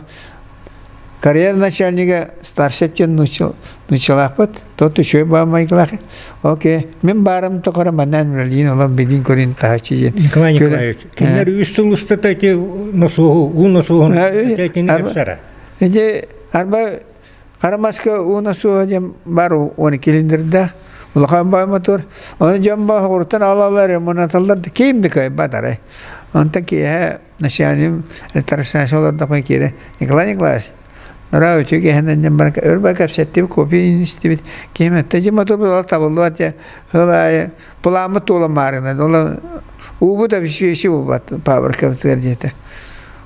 Карьер начальнига старший диэн нууччалаахпыт, тот үчүгэй баа майгылаах. Окей, мин баарым тухары манан үлэлиин олом билин көрүн таһаччы диэн. Николай Николаевич, кинилэр үс сыл устата ити носуоһу, уу носуоһун итини кэпсэрэ. Ити арба Харамаска уу носуоһа диэн бар уон килиндирдээх улахан баай мотор. Оны дьон баа хоҕуруттан алалар, ремонталлар да ким да кыайбат арай. Онтон киэһэ начальник электростанция олордохпуна киирэ Николай Николаевич нораа үтүө киэһэнэн баран өр бай кэпсэттибит кофе истибит киһим этте дьима ол табыллыбат дьэ сыл аайы плааммыт туолан маарына ол уубут обеспечи буолбат фабрикабытыгар диэтэ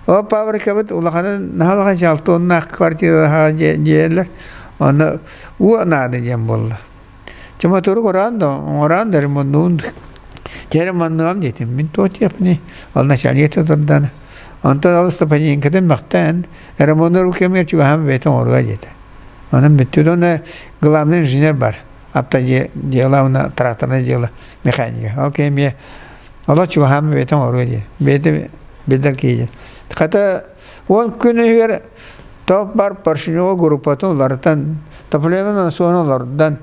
ол фабрикабыт улаханын наһаа улахан жалты квартира дьиэлэр онно уу наада диэн буолла Чомотору кораан да оҥораан да ремоннуун дьэ ремоннуам диэтим мин туох диэхпиний ол начальник турдаана онтон ол Степаненкотын мөхтөөн ремоннуур кэмигэр чугаһаан бэйэтэ оҥоруо диэтэ онон бүттүт уонна главный инженер бар автодела уонна тракторное дело механика ол кэмиэ олох чугаһаан бэйэтэ оҥоруо диэ бэйэтэ билэр киһи диэн хата уон күн иһигэр Топ бар Поршнева группатын уларытан, Тополевын суон олордон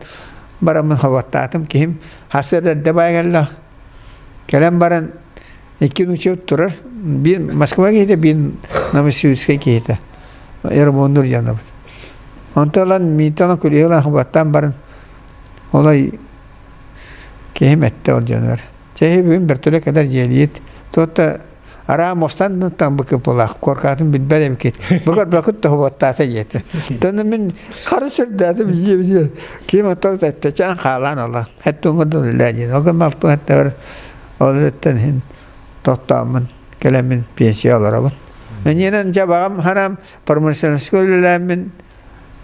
бараммын хоботтаатым киһим хасыр эрдэ баай кэллэ. Кэлэн баран икки нуучча турар. Биир Москва киһитэ, биир Новосибирскай киһитэ. Ермоннур дьонобут. Онтон ылан миитэн ылан күлүһү ылан хоботтаан баран олай киһим эттэ ол дьонугар. Чэһи бүгүн бөртөлө кэлэр дьиэлиит. Туотта араа мостан быкыпылаах куоркаатын билбэт эбикит. Бу көрбөкүт тоһуоттаата диэтэ. Тонно мин хары сырдаатым диэбит. Ким оттон тэттечен хаалаан ола. Хеттуҥа дулла диэн. Ол малту хеттер ол өттен хин тоттооммун кэлэммин пенсия олоробун. Эньэнэн дьэ баҕам харам промышленностька үлэлээммин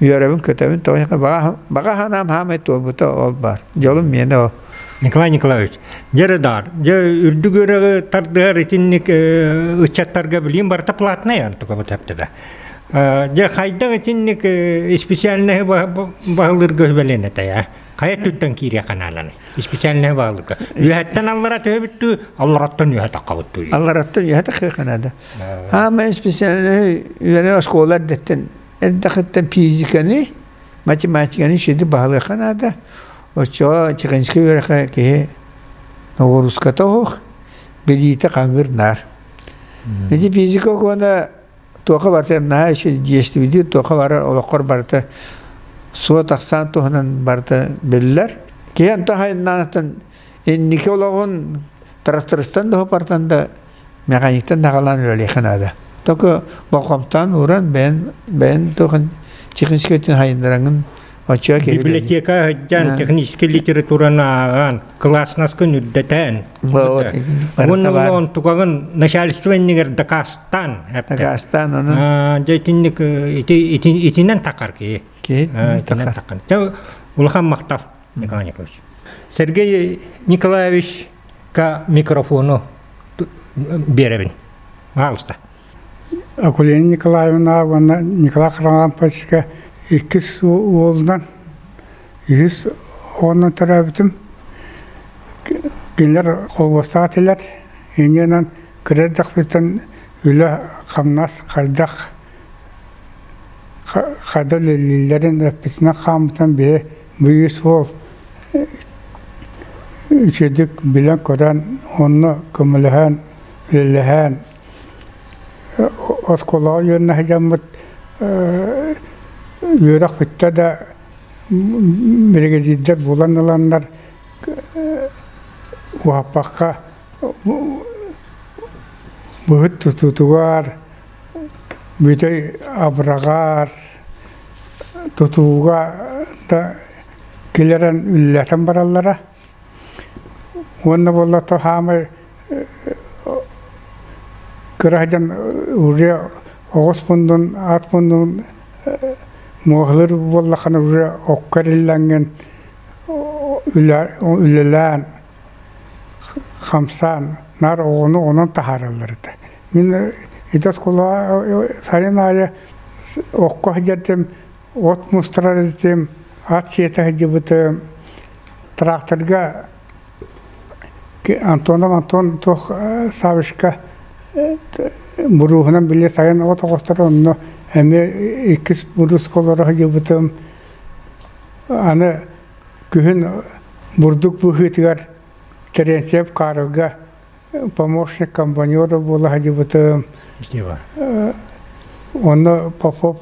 үөрэбин көтөбүн тоҕо баҕа баҕа ханаам хаамай туолбута ол бар. Дьолум миэнэ ол. Николай Николаевич, дьэ дар, дьэ үрдүк үөрэҕи тардыһар итинник ыччаттарга билиим барыта платнай антука бу тэптеда. Дьэ хайдах итинник специальноһы баһылыырга үбэлиэн этэй, Хайа өттүттэн киириэ каналаны? Специальноһы баһылыырга. Үөһэттэн аллара төһөбүттүү, аллараттан үөһэ таххабыттуу. Аллараттан үөһэ таххыы канада. Аама специальноһы үөрэ оскуола эрдэттэн эрдэхиттэн физиканы, математиканы шиди баһылыахха наада. Оччоҕо техническэй үөрэххэ киһи ноҕурууската оһох, билиитэ хаҥыыр наар. Ити физика окуона туохха барыта наһаа үчүгэй действийлиир, туохха барар олоххор барыта суот ахсаан туһунан барыта биллэр. Киһи онтон хайыннаанаттан инники олоҕун трактористан да хопартан да механиктан даҕалаан үлэлиэххэ наада. Только болҕомтоон ууран бэйэн бэйэн туохун техническэй өттүн хайыннараҥын оччоҕо киһи Библиотека сылдьан техническэй литератураны ааҕан, кылааснасгын үрдэтэн, уонна онтугаҕын начальство иннигэр дакаастаан дакаастаан ону дьэ итинник ити итинэн такар киһи киһи итинэн такар улахан махтал Николай Николаевич Сергей Николаевичка микрофону биэрэбин пожалуйста Акулина Николаевна уонна Николай Харламповичка иккис уолунан үһүс оҕонон төрөөбүтүм. Кинилэр холбостаах этилэр. Инньэ кыра эрдэхпиттэн үлэ-хамнас хайдах хайда үлэлииллэрин эппитинэн хааммытын биһи бу үс уол үчүгэйдик билэн-көрөн, онно көмөлөһөн, үлэлэһэн оскуолаҕа үөрэнэ сылдьаммыт үөрэх бүттэ да биригэдьиирдэр булан ыланнар уһаппакка быһыт тутуутугар бүтэй абыраҕар тутууга да килэрэн үллэтэн бараллара. Уонна буолла то хаамай кыра сылдьан уже оҕус муннун, ат муннун муоһалыыр буоллаххына уже окко эриллэҥҥин үлэлээн хамсаан наар оҕону онон таһаараллар этэ. Мин ити оскуолаҕа сайын аайы окко сылдьардым, от мустарар этим, ат сиэтэ сылдьыбытым. Тракторга Антонов Антон туох Савишка бурууһунан били сайын от оҕустар онно эмиэ иккис бурууска олоро сылдьыбытым. Аны күһүн бурдук быһыытыгар Терентьев Карлга помощник комбайнера буола сылдьыбытым. Онно Попов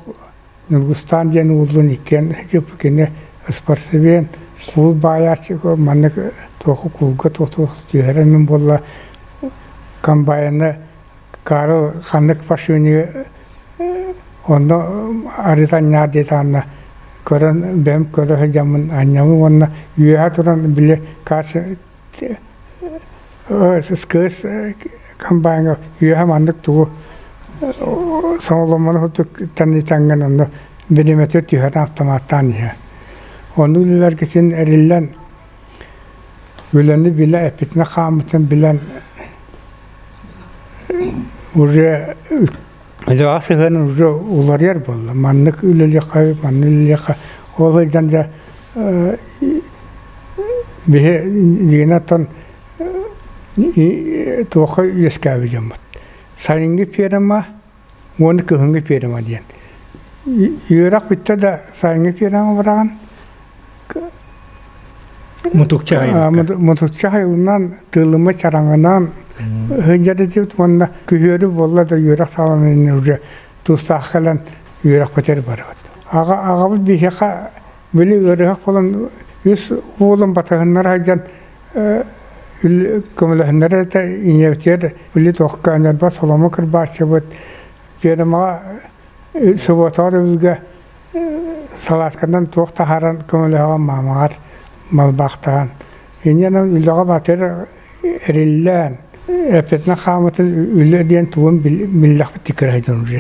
Ньургустаан диэн ууллун иккиэн кини спортсмен куул баайааччы маннык туоху куулга туох түһэрэн мин буолла комбайны Карл ханнык пашюни онно арытан диэтаанна көрөн бэм көрө сылдьаммын анньабын уонна үөһэ туран били СКС комбайнга үөһэ маннык тугу соҥоломмону курдук тэнитэҥҥин онно бириэмэтигэр түһэрэн автоматтаан иһэр. Ону үлэлэргэ син эриллэн үлэни билэ эппитинэ хааммытын билэн уже үлэҕэ сыһыанын уже уларыйар буолла. Маннык үлэлиэххэ, маннык үлэлиэххэ. Ол сылдьан дьэ биһи дьиҥинэн оттон туохха үөскээбит дьоммут. Сайыҥҥы ферма уонна кыһыҥҥы ферма диэн. Үөрэх бүттэ да сайыҥҥы ферма быраҕан Мутукча айылыкка. Мутукча айылынан, тыыллыма чараҥынан сылдьар этибит уонна күһүөрү буолла да үөрэх саҕаланан уже туустаах кэлэн үөрэхпитигэр барабыт. Аҕа аҕабыт биһиэхэ били ыарыһах буолан үс уолун батыһыннара сылдьан көмөлөһүннэрэр этэ ийэбитигэр били туохка ньурба соломо кырбааччыбыт фермаҕа субуотаҕар өбүгэ салаасканан туох таһааран көмөлөһөҕүн маамаҕар малбаахтаан инньэ үлэҕэ батыр эриллээн эппитинэ хаамытын үлэ диэн тугун биллэхпит тиккирайдын уже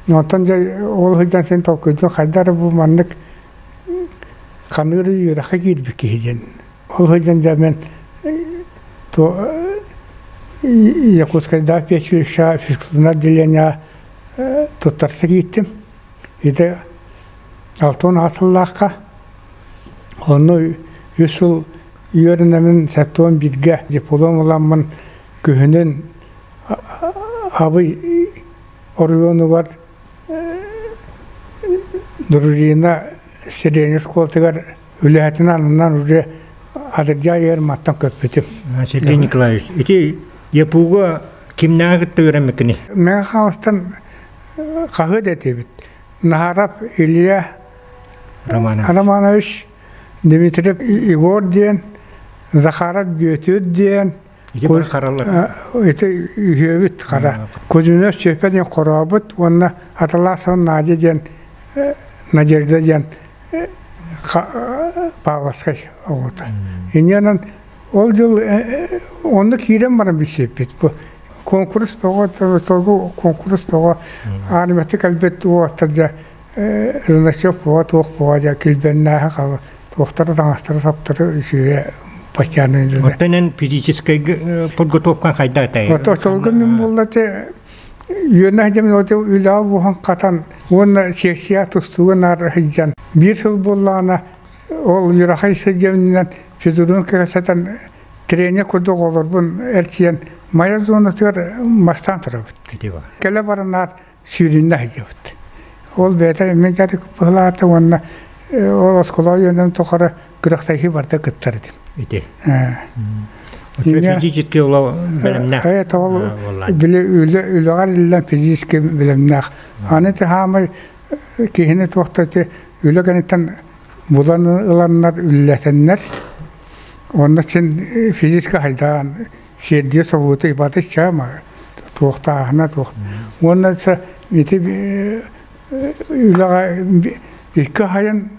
онтон дьэ ол сылдьан син толкуйдуун хайда эрэ бу маннык ханыыр үөрэххэ киирбит киһи диэн. Ол сылдьан дьэ мен то Якутскайдаах педучилищеҕа физкультурнай отделениеҕа туттарса кииртим. Ити 68 сыллаахха онно үс сыл үөрэнэмин 71-гэ диплом ыламмын күһүнүн Абый оройуонугар Дружина средней школатыгар үлэһитин аннынан уже атырдьах ыйар маттан көппүтүм. Сергей Николаевич, ити ЯПУ-га кимнээҕи кытта үөрэммиккиний? Мэҥэ Хаҥаластан хаһыат этибит. Наһаров Илья Романович, Дмитриев Егор диэн, Захаров Бүөтүр диэн, Ити бары харалар. Ити үһүөбүт хара. Кузьминов Сүөпэ диэн хорообут уонна Аталаасова Надя диэн Надежда диэн Павловскай оҕото. Инньэнэн ол дьыл онно киирэн баран билсиппит. Бу конкурс бөҕө, толгу конкурс бөҕө армияты кэлбит уолаттар дьэ значок бөҕө туох бөҕө дьэ килбэннээхи хаба туохтара таҥастары саптары үчүгэйэ баччааны Оттон эн физическэй подготовкаҥ хайда этэй? Отолго мин буолла те үөнэ дьэмин оте үлэҕэ буһан хатан уонна сессия тустууга наар сылдьан биир сыл буоллаҕына ол үрэхэй сылдьамнынан физрун кэсэтэн тренер курдук олорбун эрчийэн Майа зонатыгар мастаан турабыт. Кэлэ баранаар сүүрүннэ сылдьабыт. Ол бэйэтэ эмиэ дьарык быһылаата уонна ол оскуола үөнэн тухары күрэхтэһии барда кыттар этим. Ити. Физически оло бэлэмнээх. Э тоҕол били үлэ үлэҕэр иллэн физически бэлэмнээх. Аны хаамай киһини туохта ти үлэ кэнниттэн булан ыланнар үллэтэннэр онно син физически хайдаан сиэрдийэ собууту ибаты чаама туохтааһына туох уонна ити үлэҕэ икки хайын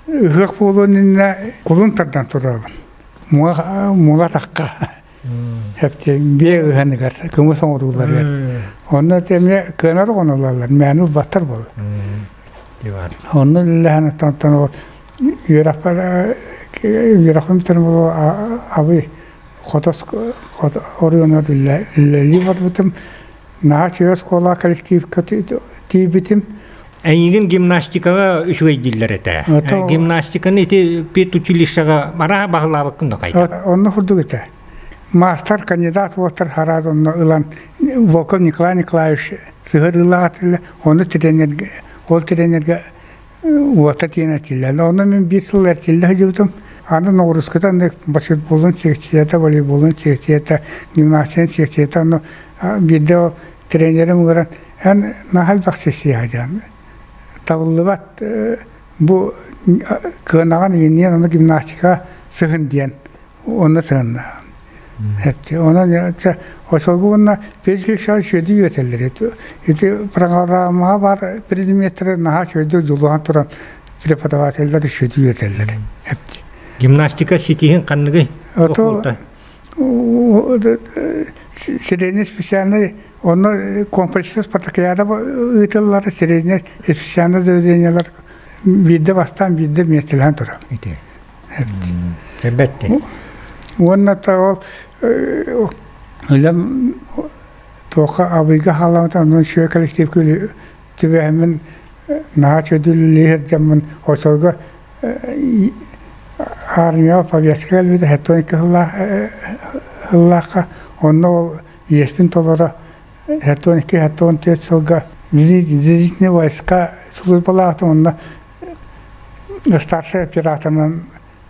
ыһыах буолуон иннинэ кулун тардан турабын муҥа атахха хэпти биэ ыһаныгар кымыс оҥорууларыгар онно эмиэ кыанар оҕонулаллар мээнэ ылбаттар буолар онно үлэлэһэн оттон ол үөрэхпэр үөрэхпин бүтэрэн буолуо абый Хотос оройуонугар үлэлии барбытым. Наһаа үчүгэй оскуола коллективка тиийбитим. Эйигин гимнастикаҕа үчүгэй дииллэр этэ. Гимнастиканы ити педучилищеҕа мараha баһылаабыккын да хайда? Онно курдук этэ. Мастер, кандидат уоттар хараас онно ылан Волков Николай Николаевич сыһырыылаах этилэ. Онно тренерге, ол тренерге уота тиэн эрчиллэллэр. Онно мин биир сыл эрчиллэ сылдьыбытым. Аны ноҕурууската аны баскетболун секцията, волейболун секцията, гимнастиканы секцията ону биирдэ ол тренерим ыҥыран эн наһаа элбэх сессияҕа диэн табыллыбат бу кыанаҕын иҥниэн ону гимнастикаҕа сыһын диэн Онно сыһынна. Онон очолго уонна педучилищеҕа үчүгэйдик үөрэтэллэр. Ити программаҕа баар предметтэри наһаа үчүгэйдик дьулуһан туран преподавателлэр үчүгэйдик үөрэтэллэр. Гимнастика ситиһин ханныгый? Средний специальный онно комплекс спартакиада ыытыллар средний специальный заведениялар биирдэ бастаан биирдэ миэстэлэһэн турар. Эбэтти. Уонна ол үлэм туохха абыйга хаалаабыта онон үчүгэй коллективка түбэһэммин наһаа үчүгэйдик сылдьаммын очолго армияҕа повестка кэлбитэ 72 сыллаахха онно ол иэспин толоро 72-74 сылга зенитные войска службалаатым онно Старшай операторынан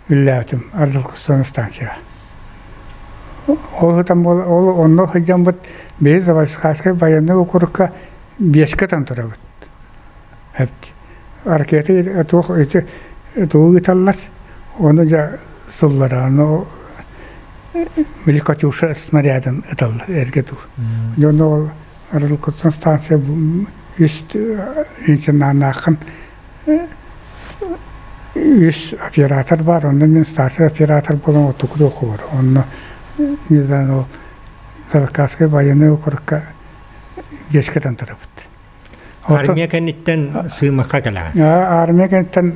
үлэлээбитим Аржылкыстан станцияҕа. Ол сытан ол онно сылдьаммыт биһи Забайкальскай военнай округка биэскэ тан турабыт. Ракета туох ити тугу ыыталлар, ону дьэ сыллара, ону били Катюша снарядын ыталлар эргэ дуу. Дьэ ол Аржылкыстан станция үс лейтенаннааххын үс оператор баар, онно мин старший оператор буолан оттукуду окулар. Онно не знаю, ол Забайкальскай военный округка биэскэ тантарабыт. Армия кэнниттэн Сыымахха кэлэҕин? Армия кэнниттэн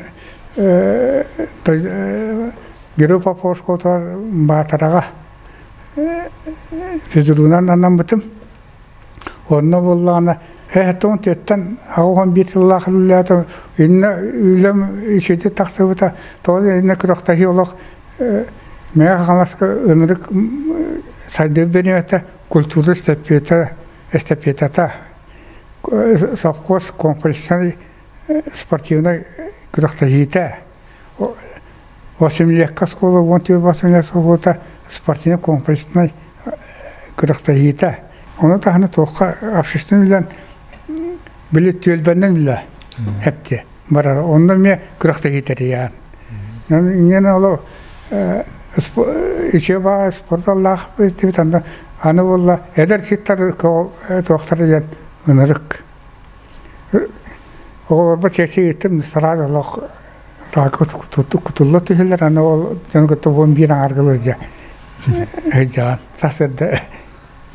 Герой Попов школатыгар Баатараҕа физрунан анаммытым. Онно буоллаҕына эһэтон төттөн 81 сыллаах үлэлээтим. Инна үлэм үчүгэй тахсыбыта. Тоҕо инна күрэхтэһии олох Мэҥэ Хаҥаласка ынырык сайдыы бириэмэтэ культура эстафета эстафетата совхоз комплекснай спортивнай күрэхтэһиитэ Восемьлекка оскуола 14 восемьлет оскуолата спортивнай комплекснай күрэхтэһиитэ. Ону таһынан туохха общественный үлэн били түөлбэннэн үлэ хэпти барар. Онно эмиэ күрэхтэһии тэрийээн. Инньэ оло үчүгэй баҕа спорталлаах тибит аны аны буолла эдэр ситтар туохтар диэн ынырык. Оҕолорбор чэчи ыыттым сразу олох кутулла түһэллэр аны ол дьону кытта 11 аҥаарга сылдьа сылдьаҕын сарсыарда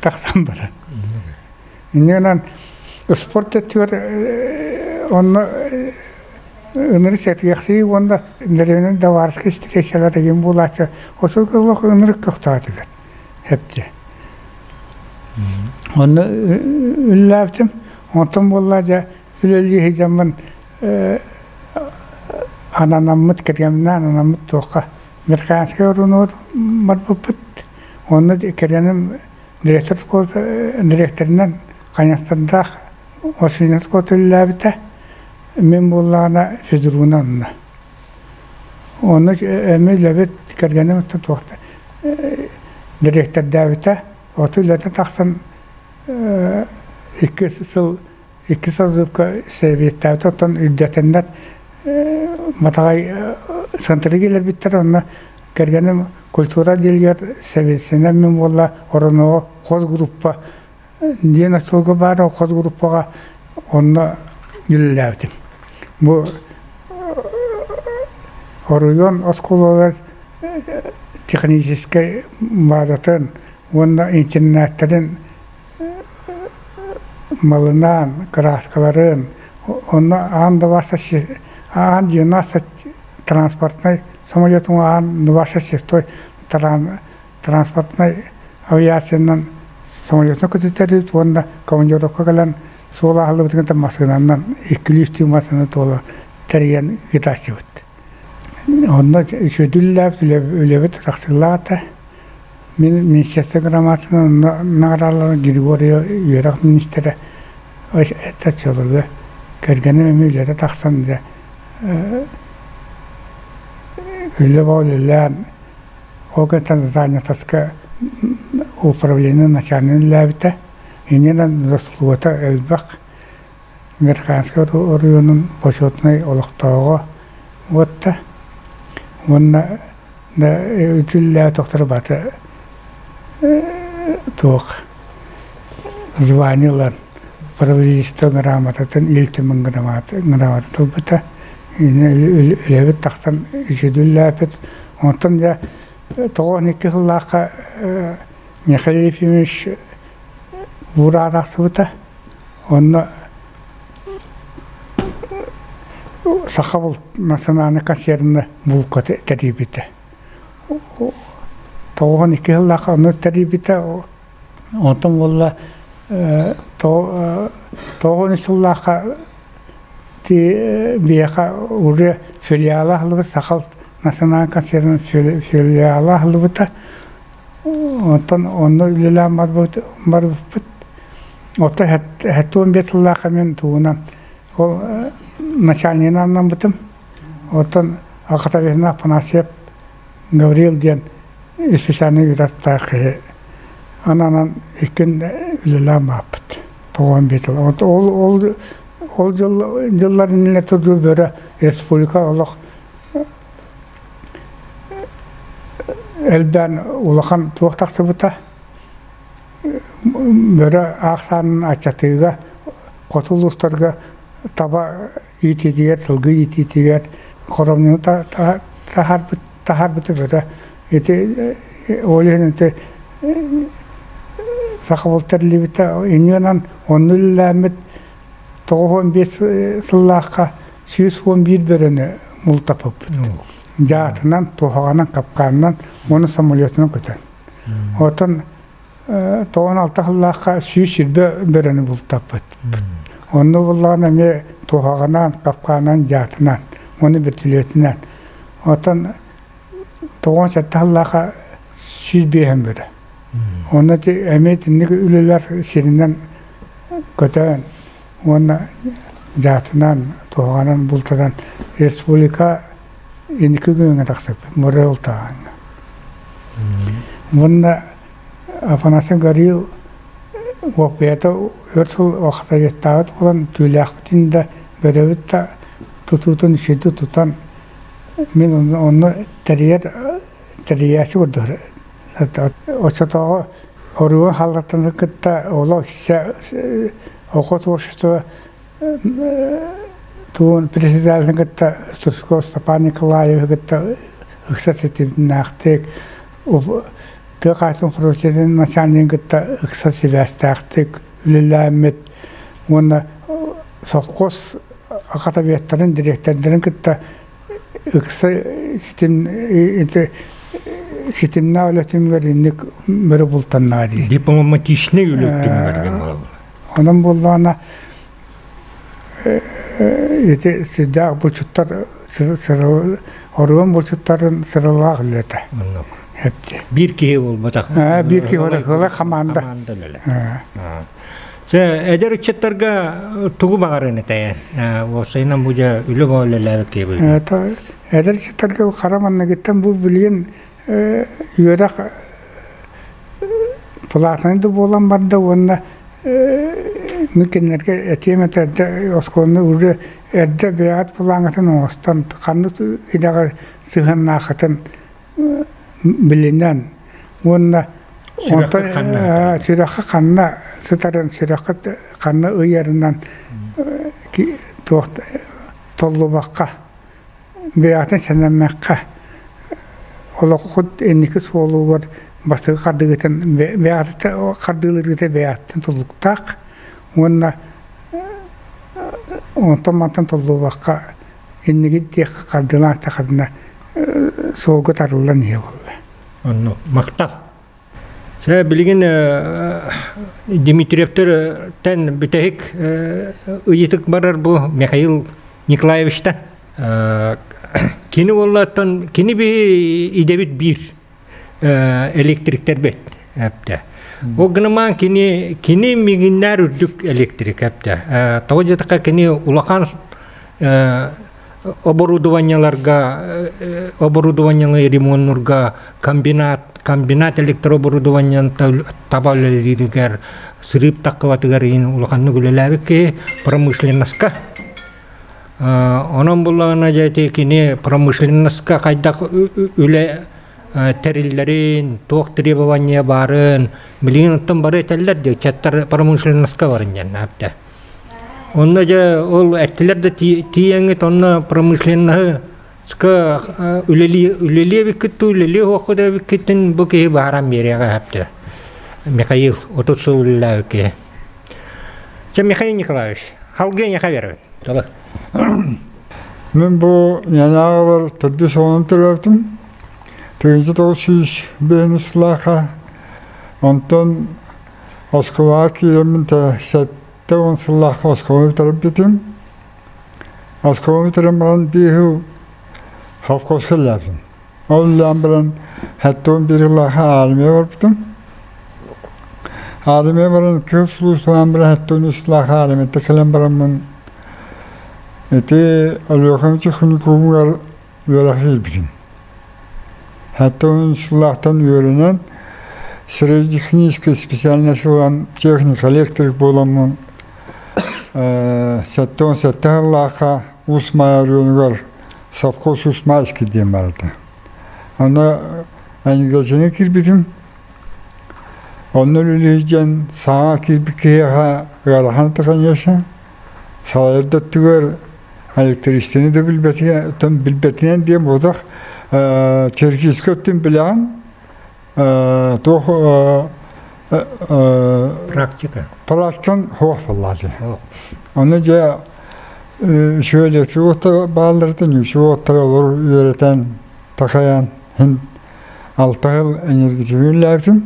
тахсан баран. Инньэ гынан спорт өттүгэр онно ынырык сэргэхсийии уонна нервинэн доварскай встречалар игин буолааччы очурга олох ынырык көхтөөх хэпти. Онно үллээбитим. Онтон буолла дьэ үлэлии сылдьаммын ананаммыт кэргэмминээн анаммыт туохха Верхоянскай оройуонугар барбыппыт. Онно кэргэним директор дириэктэринэн Хайастардаах Освенецкого үлэлээбитэ. Мин буоллаҕына физруна онно. Онно эмиэ үлэбит кэргэним оттон туохта дириэктэрдээбитэ. Оту үлэтэ тахсан икки сыл икки созывка сэбиэттээбитэ оттон үрдэтэннэр Матаҕай центры киллэрбиттэр онно кэргэним культура отделигэр сэбиэдиссэйинэн мин буолла Оронуо хозгруппа диэн остуолга баар хозгруппаҕа онно үлэлээбитим. Бу оройуон оскуолалар техническэй базатын уонна интернаттарын малынаан, кырааскаларын, онно аан двадцать аан 12 транспортнай самолетун аан 26 транспортнай авиациянан самолетун көтүтэрбит уонна командировка кэлэн суол аһыллыбытын массыынанан иккилии-үстүү массыына туола тэрийэн ыытааччыбыт. Онно үчүгэйдик үлэбит тахсыылаах этэ. Мин министерство грамотанан наҕарааланан Григорий үөрэх министрэ этэ кэргэним эмиэ үлэтэ тахсан дьэ үлэ бөҕө үлэлээн ол кэнниттэн занятоска управление начальнигын үлэлээбитэ. Иннинэн заслугата элбэх Верхоянскай оройуонун бочуотунай олохтооҕо уотта уонна да үтүллээ тохторо бата туох звание ылан правительство грамотатын Ил Түмэн грамотатын ылбыта үлэбит тахсан үчүдүллээпит онтон дьэ 92 сыллаахха Михаил Ефимович буураа тахсыбыта Онно саха национальнай концерны булка тэрийбитэ. 92 сыллаах ону тэрийбитэ. Онтон буолла 93 сыллаахха биһиэхэ уже филиала аһыллыбыт Саха национальнай концернын филиала аһыллыбыта. Онтон онно үлэлээн барбыппыт. Оттон 75 сыллаахха мин тугунан ол начальнигынан анаммытым. Оттон Акатабесина Афанасьев Гаврил диэн специальный үөрэхтээх киһи ананан иккин үлэлээн бааппыт. 95 сыл. Ол ол ол дьыллар иннинэ турдуу бөрө республика олох элбээн улахан туох тахсыбыта бөрө аахсаанын аччатыыга хоту улуустарга таба иитиитигэр сылгы иитиитигэр хоромньуну таһаарбыта бөрө ити ол иһин ити сахабыл тэриллибитэ инньэ онно үлэлээммит 95 сыллаахха 111 бөрөнү мултаппыппыт. Дьаатынан, туһаҕанан, капкаанынан уонна самолетунан көтөн. Оттон 96 сыллаахха 120 бөрөнү бултаппыт. Онно буллаҕына эмиэ туһаҕынан, капкаанан, дьаатынан уонна вертолетунан. Оттон 97 сыллаахха 105 бөрө. Онно эмиэ итинник үлэлэр сиринэн көтөн уонна дьаатынан, туһаҕанан бултатан республика инники күөҥҥэ тахсыбыт, морэ бултааһыҥҥа. Уонна Афанасий Гаврил уоппуйата өр сыл охсоветтаабыт буолан түүлээхпитин да бөрөбүт да тутуутун үчүгэйдик тутан мин онно тэрийэр тэрийээччи курдук оччотооҕу Оруон халлаттаны кытта олох охот общество тугун председателин кытта Стручков Степан Николаевы кытта ыкса ситимнээхтик тыа хаһаайыстыбатын управлениетын начальнигын кытта ыкса сибээстээхтик үлэлээммит уонна совхоз академиктарын дириэктэрдэрин кытта ыкса ситим ити ситимнээх үлэ түмүгэр инник бөрө бултаннаа дии. Дипломатичный үлэ түмүгэр буолла. Онон буоллаҕына ити сүрдээх булчуттар оруон булчуттарын сыралаах үлэтэ. Биир киһи буолбатах. Биир киһи буолбатах, хамаанда. Хамаанда үлэлэ. Эдэр ыччаттарга тугу баҕарын этэйэн? Уопсайынан бу дьэ үлэ үлэлээбит киһи быһыытынан. Эдэр ыччаттарга хара манныгыттан бу билигин үөрэх платнай да буолан барда уонна кинилэргэ этиэм этэ эрдэ оскуоланы уже эрдэ бэйэҕит былааҥҥытын оҥостон ханнык идэҕэ сыһыаннааххытын билинэн уонна онтон сүрэххэ ханна сытарын сүрэххэ ханна ыйарынан туох толлубакка бэйэҕитин сэнэммэккэ олоххут инники суолугар бастакы хардыгытын бэйэҕитэ хардыылыыргыта бэйэҕиттэн тутулуктаах уонна онтон мантан толлубакка иннигит диэххэ хардыылаан истэххитинэ суолга тарыллан иһэ буолла. Оннук махтал. Сэ билигин Дмитриевтэртэн бүтэһик ыйытык барар бу Михаил Николаевичтан. Кини буоллаттан кини би идэбит биир электриктер бет эпте. Ол гынамаан кини кини мигиннээр үрдүк электрик эпте. Тоҕо диэтэххэ кини улахан оборудованиеларга оборудованиелары ремоннурга комбинат комбинат электрооборудованиен таба үлэлииригэр сырыып таккыбатыгар иһин улаханнык үлэлээбит киһи промышленноска онон буллаҕына дьэ ити кини промышленноска хайдах үлэ тэриллэрин туох требование баарын билигин оттон бары этэллэр дии ыччаттар промышленноска барын диэн наапта Онно дьэ ол эттилэр да тиийэҥҥит онно промышленноһы үлэлии үлэлиэ эбиккит дуу үлэлиэ суоххут эбиккитин бу киһи баһаран биэриэҕэ сөптө. Михаил 30 сыл үлэлээбит киһи. Чэ Михаил Николаевич, халгы эйиэхэ биэрэбин. Талы. Мин бу Янааҕабар төрдүс оҕону төрөөбүтүм. 1905 сыллаахха. Онтон Оскуолаҕа киирэммин 70 сыллаахха оскуоланы бүтэрбитим. Оскуоланы бүтэрэн баран биир совхозка үлэлээбитим. Ол үлэлээн баран 71 сыллаахха армия барбытым. Армия баран кыһыл сулууспалаан баран 73 сыллаахха армияттан кэлэн бараммын ити Өлүөхүмэ техникумугар үөрэх киирбитим. 73 сыллаахтан үөрэнэн среднетехническэй специальность ылан техник электрик буоламмын 77 сыллаахха Уус Маайа оройуонугар совхоз Уус-Майский диэн баар этэ. Онно анигачаны киирбитим. Онно үлэлиир диэн саҥа киирбит киһиэхэ ыарахан этэ, конечно. Салайар да өттүгэр электричествоны да билбэтинэн, билбэтинэн диэн буолбатах, теоретическай өттүн билэҕин, туох Практика. Практикан суох буоллаҕа Ону дьэ үчүгэй электрик уоттар бааллар этэ, үчүгэй уоттары олор үөрэтэн Такайан хин алта сыл энергетикин үлэлээбитим.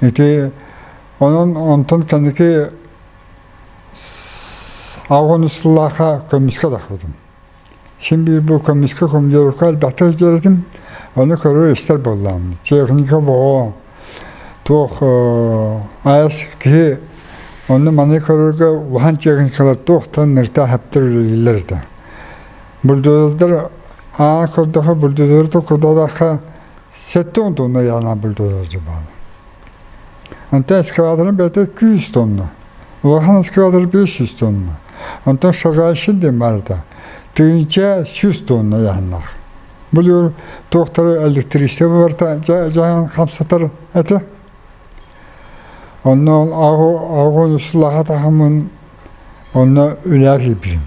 Ити онон онтон кэнники аҕыс сыллаахха көмүскэ тахпытым. Син биир бу көмүскэ командировка элбэхтик сылдьар Ону көрөр истэр буоллаҕым. Техника боҕо туох айас киһи онно маны көрөргө улахан техникалар туохтан нырта хаптыр үлэлииллэр этэ. Бульдозердар аан көрдөхө бульдозер курдалаахха 70 тонна яна бульдозер баар. Онтон эскаваторын бэйэтэ 200 тонна. Улахан эскаватор 500 тонна. Онтон шагайшин диэн баар этэ. Тыһыынча 100 тонна яһаннаах. Бұл туохтары электричество барта жаһан хамсатар этэ. Онно ааҕын услаха тахамын онно үлээр киирбитим.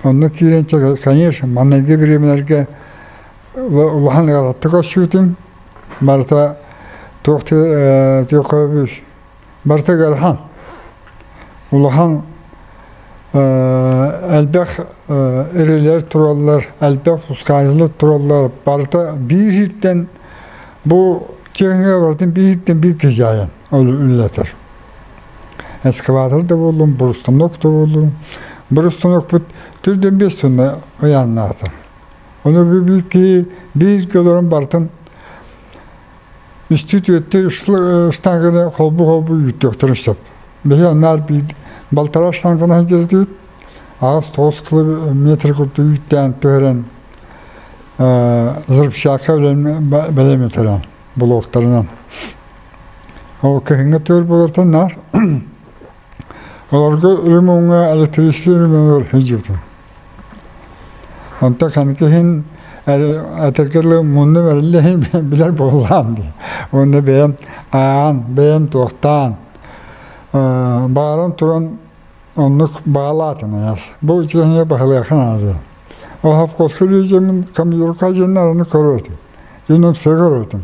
Онно киирэн конечно, манныгы бириэмэлэргэ улахан ыарахаттык көрсүбүтүм. Барыта туох барыта ыарахан. Улахан элбэх эрэлэр тураллар, элбэх пускайылар тураллар. Барыта биир сиртэн бу техника барытын биир сиртэн биир киһи дьаайан ол үлэлэтэр. Эскаватор да буоллун, бурустанок да буоллун. Бурустанокпут түрден 5 тонна ыйааннаатар. Оны биир киһи биир көлөрөн барытын үстүү түөттэ штанганы холбу-холбу үүттүөхтөрүн сөп. Биһи аннаар биир балтараа штанганы сылдьар аҕыс тоҕус километр курдук үүттээн түһэрэн взрывчатка бэлэмнэтэрэн блоктарынан. Ол кыһыҥҥы түөр буолартан наар олорго ремоҥҥа электричество ремонугар сылдьыбытым. Онтон саныкы этэргэ мунну бэриллэһин билэр буоллаам дии. Уонна бэйэм аан, бэйэм туохтаан бааран туран оннук баалаатым аяс. Бу үчүгэйгэ баһылыахха наада. Ол хопкоску лиидьэмин компьютерка дьэннэр ону көрөөтүм. Дьонум сэ көрөөтүм.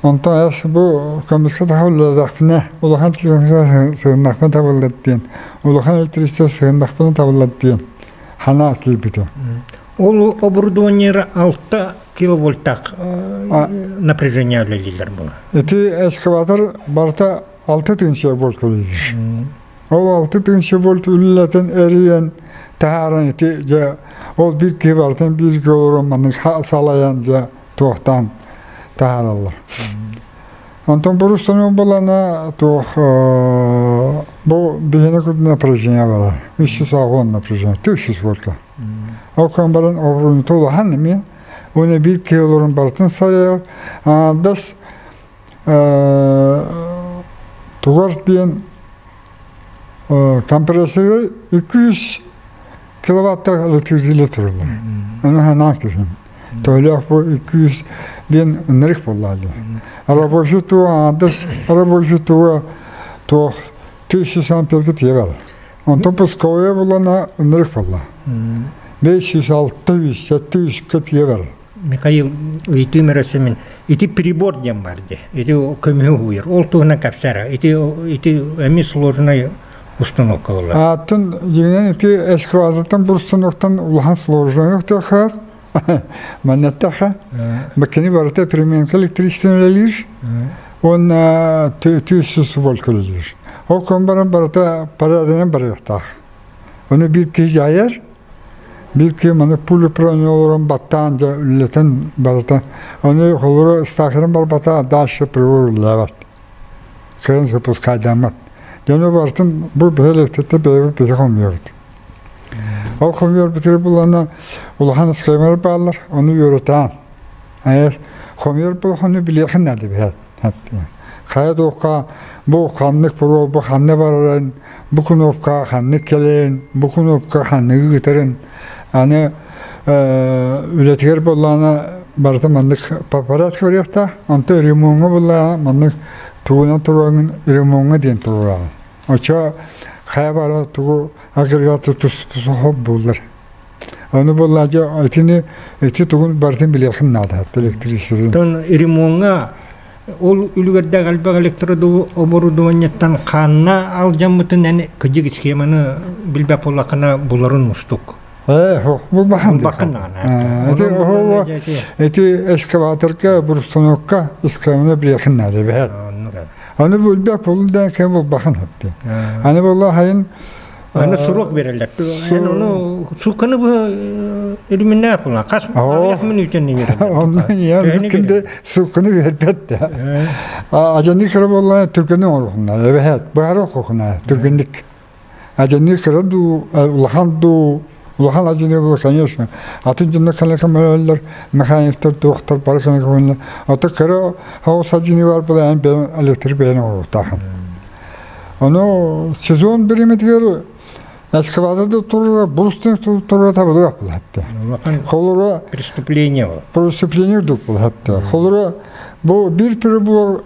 Онтон аяс бу көмүскэ табыллардахпына улахан сыһыннахпына табыллар диэн, улахан электричество сыһыннахпына табыллар диэн санаа киирбитэ. Ол оборудование 6 киловольтах напряжение үлэлииллэр була. Ити эскаватор барыта 6 тыһыынча вольт үлэлиир. Ол 6 тыһыынча вольт үлэлэтэн эрийэн таһааран ити дьэ ол биир киһи барытын бииргэ олорон маннык салайан дьэ туохтаан таһаараллар. Онтон бурустануу булана туох бу биһиэхэ курдук напряжение барар. 310 напряжение, 300 вольта. Ол кон баран оборудование улахан эмиэ. Уонна биир киһи олорон барытын салайар. Аҥаардас тугар диэн компрессоры 200 киловаттаах электричество тураллар. Ону санаан көрүн. Төһөлөөх бу 200 диэн ынырык буоллаа дии. Рабочий туга аҥаардас рабочий туга туох 1000 амперга тиийэ барар. Онтон пусковая булана ынырык буолла. 500, 600, 700 тиийэ барар. Михаил ыйытыым эрэ ити прибор диэн бар дии. Ити көмүһү уйар. Ол туһунан кэпсээр. Ити эми сложный установка буолар. Атын дьиҥинэн ити эскаватортан бурустаноктан улахан сложный тохар. Маннаттаха. Бакини барыта переменка электричество үлэлиир. Уонна 300 вольт үлэлиир. Ол кон баран барыта порядогынан барыахтаах. Ону биир киһи дьайар, биир киһи маны пуля олорон баттаан дьэ үлэлэтэн барыта. Ону холоро ыстаахыран барбата дальше прибор үлэлээбэт. Кыайан запускайдааммат. Дьону барытын бу бөһүөлэктэртэ бэйэбит биһи хомуйабыт. Ол хомуйарбытыгар булана улахан схемалар бааллар, ону үөрэтään. Айар хомуйар болохону билиэхин наада биһэт. Хайа дуохха бу ханнык бу ханна барарын, бу кнопка ханнык кэлэрин, бу кнопка ханныгы ыытарын аны үлэтигэр буоллаҕына барыта маннык аппарат көрүөхтээх, онтон ремоҥҥа буоллаҕына маннык тугунан туруоҥун ремоҥҥа диэн туруораҕын. Оччо хайа бара тугу агрегаты туспут буоллар. Ону буоллаа дьэ итини ити тугун барытын билиэхин наада электричествотын. Тон ремоҥҥа ол үлүгэрдээх элбэх Булбахан Булбаккын даҕаны. Эти оһо эти эскаваторга, бурустанокка искамына билехин наада бэһэт. Аны булбак булдан кем булбахан хапты. Аны булла хайын Аны сурук береллер. Эн ону суканы бу илиминне була. Кас мен үтен береллер. Онны я күндө суканы бербет. Ажаны кыра болла түркөнү орхунна. Эбэхет. Бары хохуна түркүндүк. Ажаны кыра ду улахан ду улахан ажаны бу конечно. Атын жинна калака мөллөр механиктер доктор бары кана көнлө. Ата кыра хаос ажаны бар була эн бен электрик бен орутахан. Ону сезон биримитигер эскаваторда турура, бурустун турура табылы булатты. Холура преступление. Преступление дук булатты. Холура бу бир прибор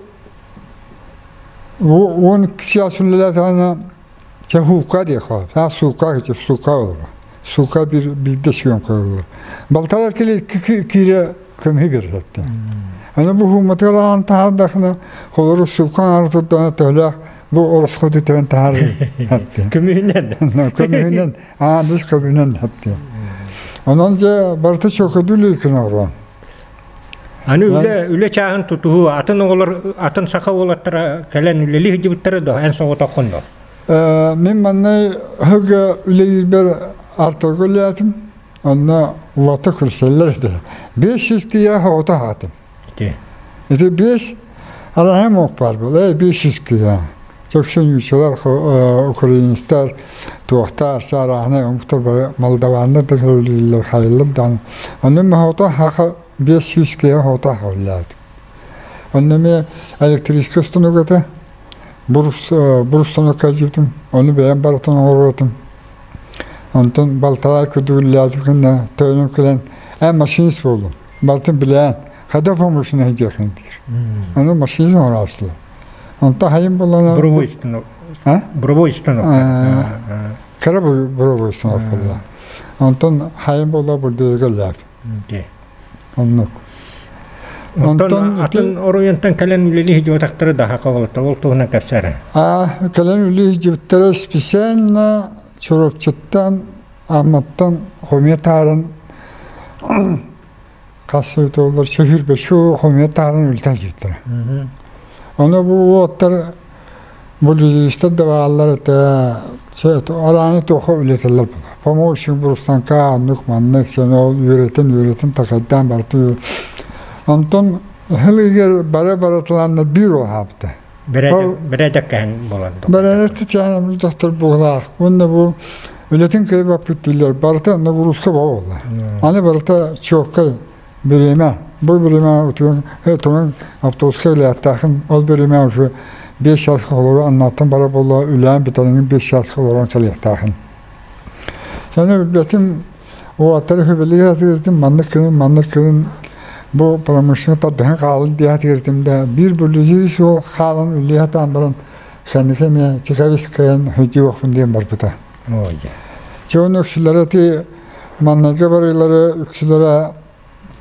он киши чахука дехо. Та сука хече сука olur. Сука bir bir de şiyon koyulur. Baltalar kile kire kömü bir hatta. Ana bu humatlar an tahdakna холура сука артудан төлөх бу оросходу тен таар хатты. Көмүнен. Көмүнен, а biz көмүнен хатты. Онон же барты чокодулу күнөрө. Аны үле үле чаһын тутуһу атын оҕолор атын саха уолаттара кэлэн үлели хидибиттары до эн соҕотоххун до. Мен маннай хыга үлейбер артогулятым. Онно вата күрселлер де. 500 кия хота хатым. Эти 5 арахам ок бар бул. 500 кия. Чокшон ючалар украинстар туохтар сарахна умтар бар Молдаванна да сөлүллөр хайылып дан. Онно ме хота хаха 500 кия хота хавлят. Онно ме электрический станок бурус бурус станок кажыптым. Оны бэйэн барытын оҕоротум. Онтон балтарай күдүгүллээтикинна төөнүм килен эн машинист болдум. Балтын билээн хада помощна хижэхэн дир. Аны машинист оҥораачылар. Онто хайын боллана Буровой станок. А? Буровой станок. Кара буровой станок болла. Онтон хайын болла бурдугуллээт. Оннук. Онтон атын оруйунтан кэлэн үлели хидибатахтары да хака болот. Ол туһунан кэпсээрэ. А кэлэн үлели хидибиттэрэ специально Чурапчыттан, Амматтан, Хомия таарын кассовый олар шөхүрбе шу Хомия таарын үлтен життер. Оны бу оттар бульдозеристер да баалар это араны тоха үлетелер була. Помощник бурустанка аннык маннык сен ол үйрөтен үйрөтен такайдан барды. Онтон хылыгер бара баратыланна бир о хапты. Бередек кэһэн болан. Бередек чаан доктор бугла. Онна бу үлетин кыйып аппыттылар. Барта нагрузка болла. Аны барта чокка биреме. Бу биреме утуган тунан автобуска латтахын ол биреме уже 5 жас холору аннаттан бара болла үлән битанын 5 жас холорун чалыктахын. Саны билетим о аттары хөбелиге атырдым маннык кынын маннык кынын бу промышленный тадыһын хаалын диэхэ тигэртим да биир бүлүзү суол хаалын үллиһэ таан баран саныса ме чекавискайан хөдьүөхпүн диэн барбыта. Чоон үксүлэрэ ти маннайга барыылары үксүлэрэ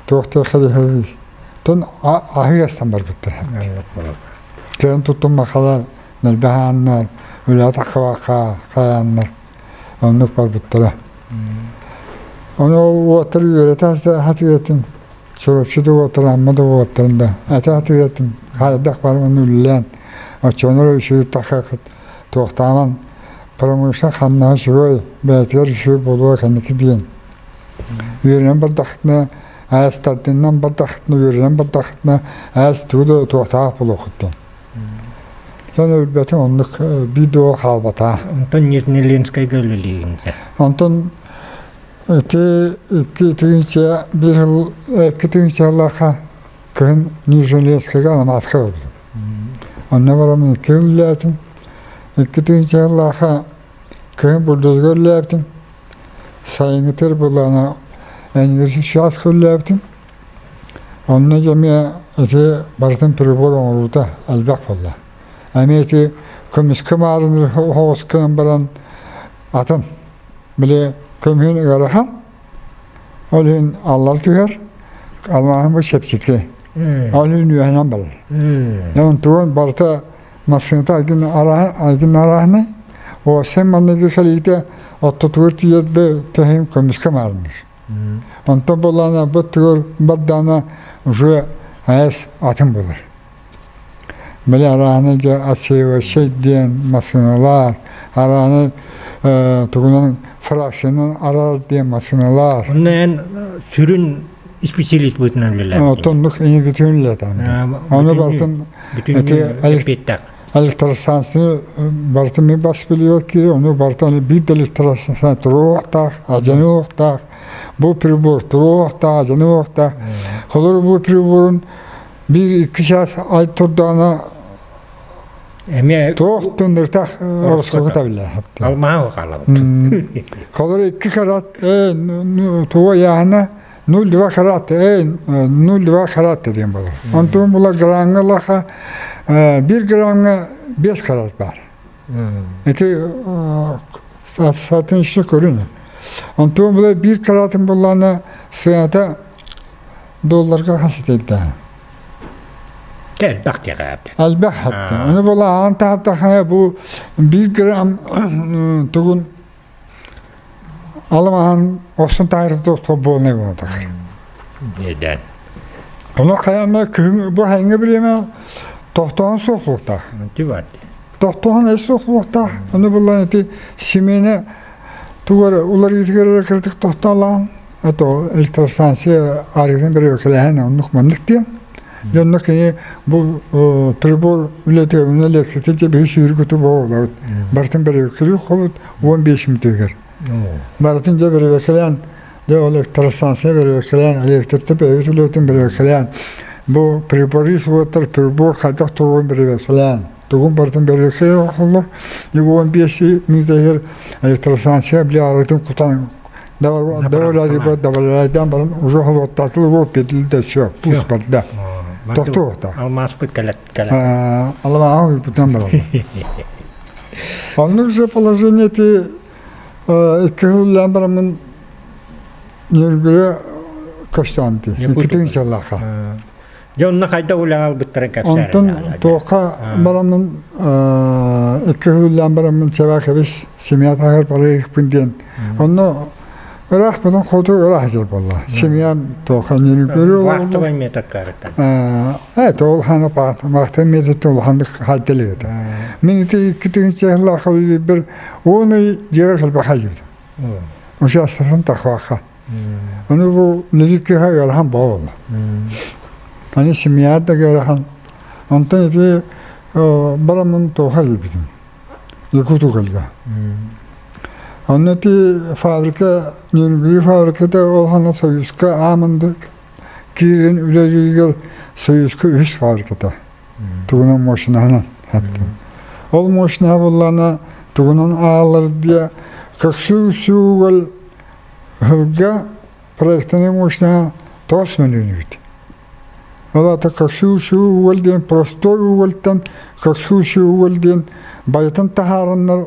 туохтаа хабиһаби тон аһыгастан барбыттар. Кэн туттум махалар нэлбэһааннар үлэ таххабака хаяннар оннук барбыттара. Ону уоттар үөрэтэ хатыгэтим Чурапчы да уоттар, Амма да уоттарында. Ата хатыгэтим хайдах барман үллээн очонор үшү тахакыт туохтааман промышленный хамнаһа сүгөй бээтигэр үсү буолуо кэнники диэн. Үөрэнэн бардахытына аас тардыннан бардахытына үөрэнэн бардахытына аас тугу туохтаах буолуохуттан. Сон өлбэтин оннук биир хаалбата. Онтон Нижнеленскайга үлэлиигинде. Онтон ити икки тыгынча бир жыл икки тыгынчалаха кыһын Нижнеленскайга аламаска болдум. Онно барамын икки үллээтим. Икки тыгынчалаха кыһын бульдозга үллээптим. Сайыҥҥытыр булана энгирси шаска үллээптим. Онно жэмиэ ити барытын прибор оҥорута элбэх болла. Эми ити көмүскэ маарын хоҕус баран атын биле көмүһүн ыарахан ол иһин аллар түһэр алмааһын бу чэпчэки. Ол иһин үөһэнэн барар. Онон тугун барыта массыыната айгын араһын араһынай. О сен манныгы салиите Оттотугар тиийэрдэ тэһим көмүскэ маарыныр. Онтон буоллаана бу тугар бардаана уже АЭС атын буолар. Били арааны дьэ отсеивающай диэн массыыналар, арааны тугунан фракциянан араар диэн массыыналар. Онно эн сүрүн специалист быһыытынан үлэлээбит. Оттоннук бүтүн үлэлэтэн. Ону барытын эппиэттээх. Электростанцияны барытын мен бас билиyor кири, ону барытын биир да электростанция туруохтаах, адьаныохтаах, бу прибор туруохтаах, адьаныохтаах. Холор бу приборун биир-икки чаас ай турдаҕына Эмиэ туох тынныртах оросхота биллэ. Алмааһы хаалабыт. Холор 2 карат туга яана 0,2 карат 0,2 карат диэн болар. Онтон була грамҥа лаха 1 грамҥа 5 карат бар. Ити сатын işi көрүнө. Онтон була 1 каратын буллана сыата долларга хасытыйда. Элбэх диэҕэ. Элбэх хатта. Оны була аан тааттахана бу 1 грамм тугун аламахан охсун таарыты тобуонай болотар. Деден. Ону хайанна күн бу хайыңа биреме тохтоон суох буолтаах. Тибат. Тохтоон эс суох буолтаах. Ону буллан ити семена тугар улар итигер кырдык тохтоолаан ато электростанция арыгын бире кэлэһэн оннук маннык диэн. Дьонно кини бу прибор үлэтигэр электричество биһи сүүргүтү боолабыт. Бартын бире хобут 15 мүтүгер. Бартын же бире кэлээн де электростанция бире кэлээн электричество бэйбит үлэтин бире кэлээн бу прибори суоттар прибор хайдах туругун бире кэлээн тугун бартын бире кэлээн 15 мүтүгер электростанция биле арытын кутан давар баран уже холоттатыл вот петл все пусть барда. Тохтуохта. Алмааспыт кэлэт кэлэт. Алама бутан баран. Оннук же положение ти икки барамын нөргүрө көстөнти. Иккитин саллаха. Дьонно хайда улаал буттарын кэпсээр. Онтон туоха барамын икки хыллаан барамын чаба кэбис семья тахар бары диэн. Онно ыраах бутун хоту ыраах жер болла. Семья туоха нөргүрө Вахтовай метод карата. Ол хана паат, махта метод ол ханды хадделеде. Мен ити иккитин чехла bir оны жер халба хажыбыт. Ошо астасан тахваха. Оны бу неликки ха ярхан боолла. Ани семья да ярхан. Онтон ити барамын тоха жибитим. Якуту калга. Онно ти фабрика, нөргүрү фабрикада ол хана союзка амындык. Кирин үлелигер союзка үс фабрикада. Тугунан мошинанан хатты. Ол мошина буллана тугунан аалар дия каксу суугал хылга проектini мошина тос миллион Ол ата каксу суугал диэн простой уголтан каксу суугал диэн байтан тахараннар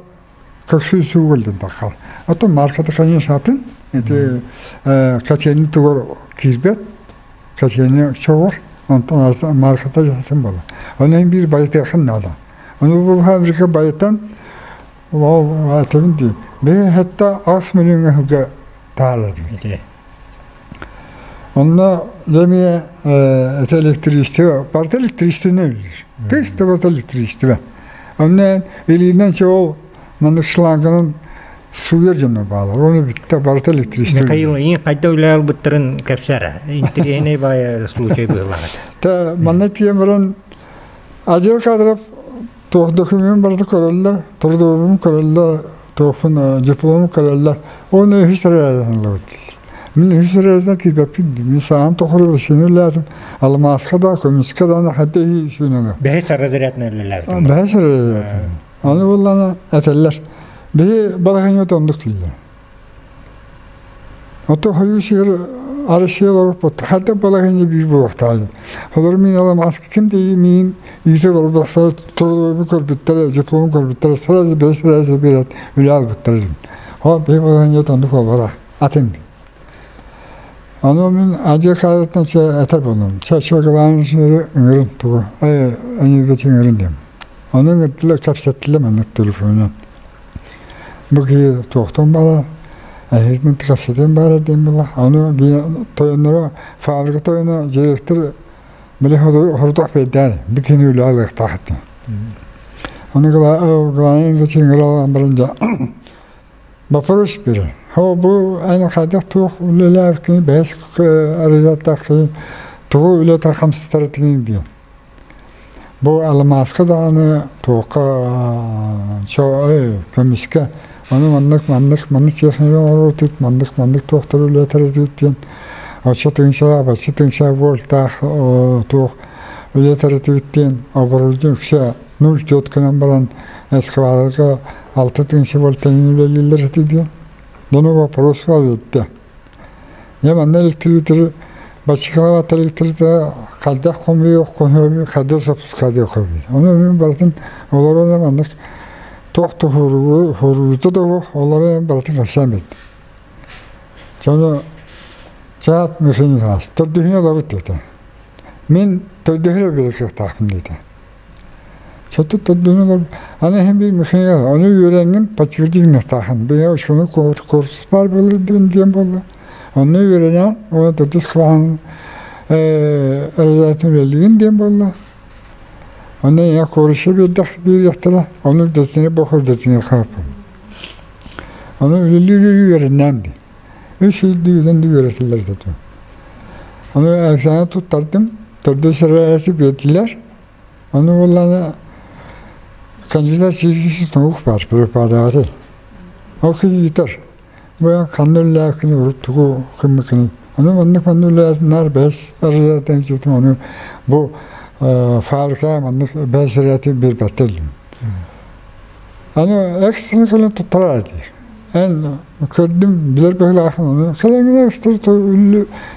каксу суугал диэн тахар. Ато марката конечно атын. Эти качени тугор кирбет, качени чогор, онтон марката жасын бола. Онун бир байтыхын нада. Оны бу фабрика байтан ол атыбын Бе хатта ас миллионга хылга таалады. Онно лемие это электричество, барт электричество не Тест барт электричество. Онно илинен чоо маннык шланганын суер жана баалар. Оны битте барт электричество. Михаил, ин хайда улаал буттарын кэпсээр. Интересный бай случай было. Та манна тием баран отдел кадров туох документ барды көрөллөр, трудовым көрөллөр, туохун диплом көрөллөр. Оны үс раздан Мин үс раздан кирбеппин. Мин саам тохору сенүләдим. Алмаска да, көмүскә да хәтта сүнәне. Бәһес разрядны үлеләр. Бәһес разряд. Аны булланы әтәлләр. Бе балаһын тондук диләр. Ото хою шир арышылар бот. Хәтта балаһын бир бу вакытта. Холор мин алмаска ким ди мин yüze var баса трудовой көрбүттер, диплом көрбүттер, сразу бес сразу берет, үләл буттер. Хо бе балаһын тондук бара. Атын. Аны мен ажы кайраттан че этер болдум. Че чогылан ыңырын тугу. Ай, ани чыңырын дем. Аны гытлы капсаттылы мен телефонун. Бу киһи туохтан бара, эһигин кэпсэтэн бара диэн буолла. Аны тойонноро, фабрика тойоно, директор били хордох бэйдээн, бу кини үлэ алыахтаах этэ. Аны главный гасинграл баран да вопрос бере. Хо бу аны хайдах туох үлэлээбиккин бэс арыйаттааххын тугу үлэтэ хамсатар этиҥ диэн. Бу алмааска даҕаны туохха көмүскэ аны маннык маннык маннык техника оҥоруутут маннык маннык туохтар үлэтэр этибит диэн оччо тыынчалаах бачча тыынчалаах вольтаах туох үлэтэр этибит диэн оборудование үксэ нуль четканан баран эскалаторга алта тыынча вольтанын үлэлииллэр этэ диэн. Ону вопрос бар этэ. Я манна электритр бачыкалаабат электритр хайдах хомуйуох хомуйуох хайдах запускадыах хомуй. Ону мен барытын олорон маннык туох хоругута да олорон барытын кэпсээн бит. Сону чаап мөсүн хаас төрдүһүнэ олорбут диэтэ. Мин төрдүһүнэ билиэхтаахпын диэтэ. Соту төрдүһүнэ олорбут. Аны иһин биир мөсүнэ ону үөрэҥҥин подтвердигнахтаахын. Бэйэ ошону курс бар буолар диэн буолла. Онно үөрэнэн, уонна төрдүс кылааһын эрэлээтин үлэлиигин диэн буолла. Онно ийэ куоруша биэрдэх биэриэхтэрэ, ону үрдэтинэ бох үрдэтинэ хааппын. Ону үлэлии үөрэннээн би. Үс сүүрдүүтэн да үөрэтэллэр этэ. Ону экзамен туттардым, төрдүс эрээси биэрдилэр. Ону буоллаҕына кандидат физических наук бар, преподаватель. Ол киһи Бу ханна үлэлээккин урут тугу гыммыккыный? Ону маннык манна үлэлээтиннэр бэс арыйаатан дьиэтин ону бу фабрика маннык бэс арыйаатын биэрбэттэр Аны экстрен кэлэн туттараа диир. Эн көрдүм билэр быһыылаахын ону кэлэҥҥин экстра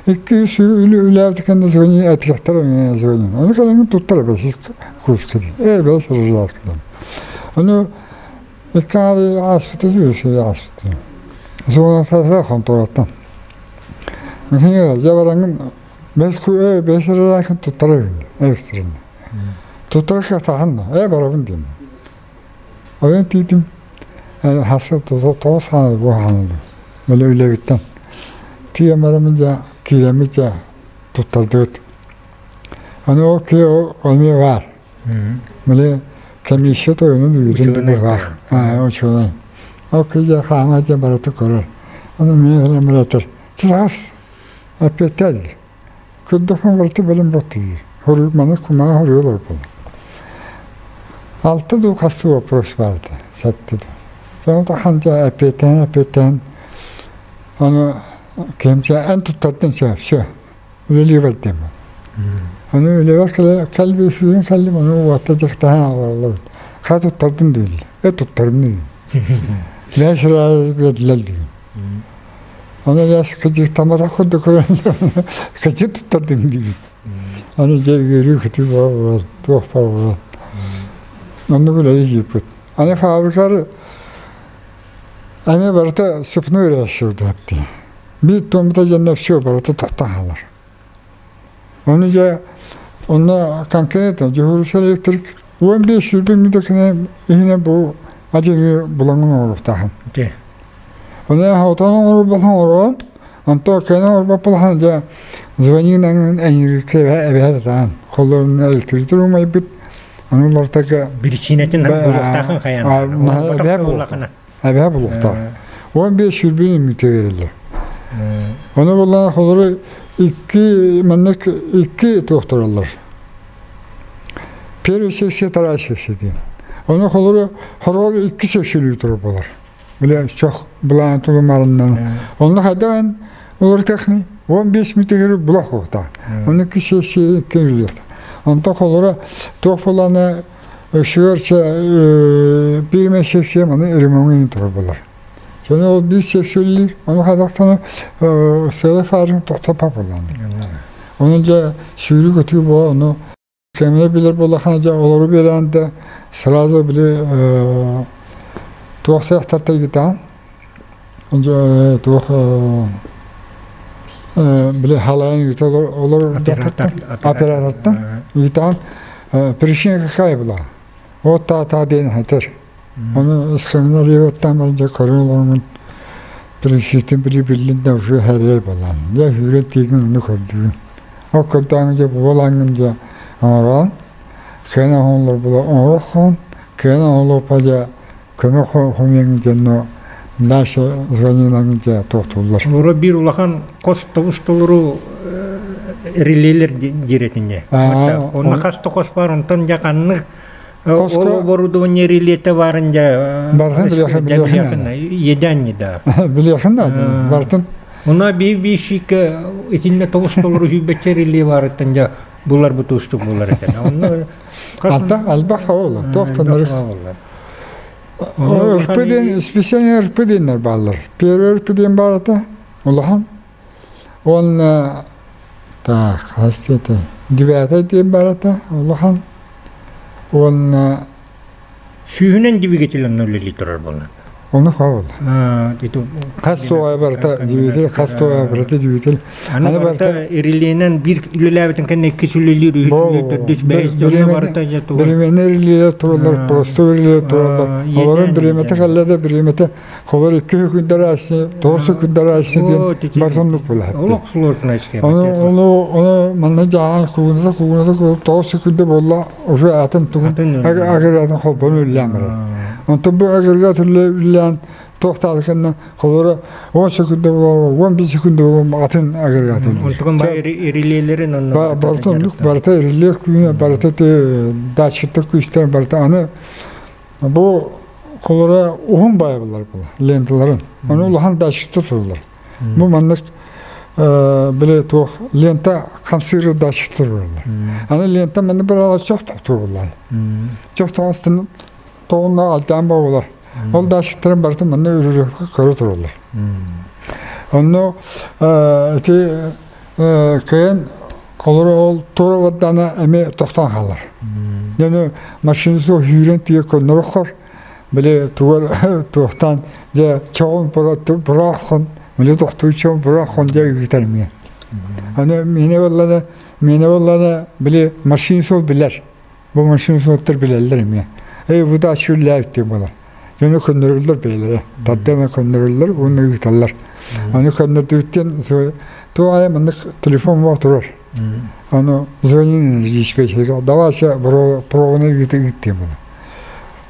икки үс үлээбит кэннэ звони этиэхтэр эмиэ звонин. Ону кэлэҥҥин туттар бэсис курсы ээ бэс арыйаатын. Ону Икки аҥаар ааспыта үс ааспыта. Суонасаса хонтуораттан. Дьэ бараҥҥын бэс бэс эрэлээхин туттарабын экстренно. Туттарар таһан да, барабын диэн. Ойон тиитим хасса тоҕус хааныл бу хааныл. Мөлө үлэбиттэн. Тиийэн бараммын дьэ киирэммит дьэ туттардыбыт. Аны ол киһи эмиэ баар. Мили комиссия тойонун үйэтин быһаах. Учуонай. Ол киһи хаама диэн барыта көрөр. Ону мин кэлэн Чаас эппиэттээл. Көрдөхпүн барыта бэлэм буолта диир. Хоруй маны кумаҕа хоруй олорбун. Алта дуу хастыы вопрос баар этэ. Сэттэ дуу. Сону ханча эппиэттээн эппиэттээн ону кемче эн туттардын все, все. Үлэлии бардым. Аны үлэбэр кэлби сүүрэн кэллим, ону уотта дьахтаһан олороллор. Ха туттардын дииллэр. Э туттарым диин. Бэс биэрдилэр диин. Аны яс кыдьык тамадах курдук көрөн кыдьык туттардым диин. Аны дьэ үөрүү көтүү буолар, туох буолар. Оннук үлэлии киирбит. Аны фабрикар аны барыта сыпной рәшүрдәпти. Биир туомта дьонно все барыта тохтон хаалар. Ону дьэ онно конкретно дьуһуурса электрик 15-20 мүнүүтэ иһинэн бу адьыры булаҥын оҥоруохтааһын. Ону хотон оҥорботон оҥорон, онто кэнэ оҥорбоппулахан дьэ звонинан эҥириккэ эбэһэ татаан холлорун электритер умайбыт ону олортага Биричиинэтин булуохтаахын хайаан. Эбэһэ булуохтаах. 15-20 мүнүүтэ бериллэр. Ону буллаҕына холору икки маннык икки туохтараллар. Первый сессия, вторая сессия диэн. Ону холору хороор икки сессия турар буолар. Бile чох былаан тулумарынан. Онно хайдах эн олор техни 15 мүнүүтэ булах уохта. Оны икки сессия икки үлүөх. Онто холоро туох буланы өшүгөр бир сессия маны ремонт турар буолар. Соны ол биир сессиялиир, ону хайдахтана сыала фаарын тохтопа буоллаҕына. Ону дьэ сүүрүү көтүү буо, ону кэмҥэ билэр буоллаххына дьэ олору биэрээн да сразу били туох сыахтарта ыытаан, дьэ туох били халайан ыыта олорор оператордан ыытаан причина какая была? Вот та-та диэн этэр. Оны семинар ебаттан барда көрөн олормун. Пришитин бири биллин да уже хәрер балан. Я хүрет теген оны көрдүм. О көрдәң же болаңын же орон. Кена хонлор була орохон, кена хонлор пажа көмө хомең женно наша звонинан же тоқтулар. Ура бир улахан кос тобус толору релелер диретинде. Онна хас токос бар, онтон жаканнык ол оборудование релете барын жа. Бартын билехин. Еданни да. Билехин да. Бартын. Она би би шик итинне тобус толору хүбече реле барыттан жа булар бу тустук булар экен. Онно Ата алба фаула. Тоқтаныр. РПД, специальный РПД баллар. Первый РПД бар ата. Улахан. Он так, хастете. Девятый ден бар ата. Улахан. Он сүүһүнэн двигатель онно литр болна. Оны хавал. Хас тоға барта двигатель, хас тоға барта двигатель. Аны барта ириленен бир үлеләбитин кенне икки сүлелер, үч сүлелер, төрт, беш, оны барта жа туга. Биремене реле туралар, просто реле туралар. Оларын биремете халлада биремете холор икки күндөр асны, тоғыз күндөр асны ден бартонлук була. Олох сложно иске. Оны манна жаан кугунда кугунда тоғыз күндө болла уже атын тугун. Агыр холбон үлләмер. Онтон бу агырга түрлі үллән тоқталықына холора 10 секунда болар, 15 секунда болар атын агрегат. Онтуган бай ирилелерин онно. Бартонлук барта ириле күнө барта те датчикте күчтен барта аны бу холора ухун бай булар бу ленталарын. Аны улахан датчикте турулар. Бу маннык биле тух лента камсыры датчиктер булар. Аны лента мени бир ала чок токтур булар. Чок токтун тоғына алдан болар. Ол датчиктерин барты мени үрүрү көрө турулар. Онно эти кыйын колор ол тура баддана эме токтон халар. Яны машинасы хүрен тие көннөр биле тугар туохтан же чоон бурахон биле тохтуу чоон бурахон же гитармия. Аны мене боллана биле машинасы билер. Бу машинасы билелер эме. Эй бу да шүлләп дип болар. Яны көннөрүлөр бейлер. Таддана көннөрүлөр, уны гиталлар. Аны көннөрдүктен туая мындык телефон бар турар. Аны звонин диспетчерге давайся проводны гитте була.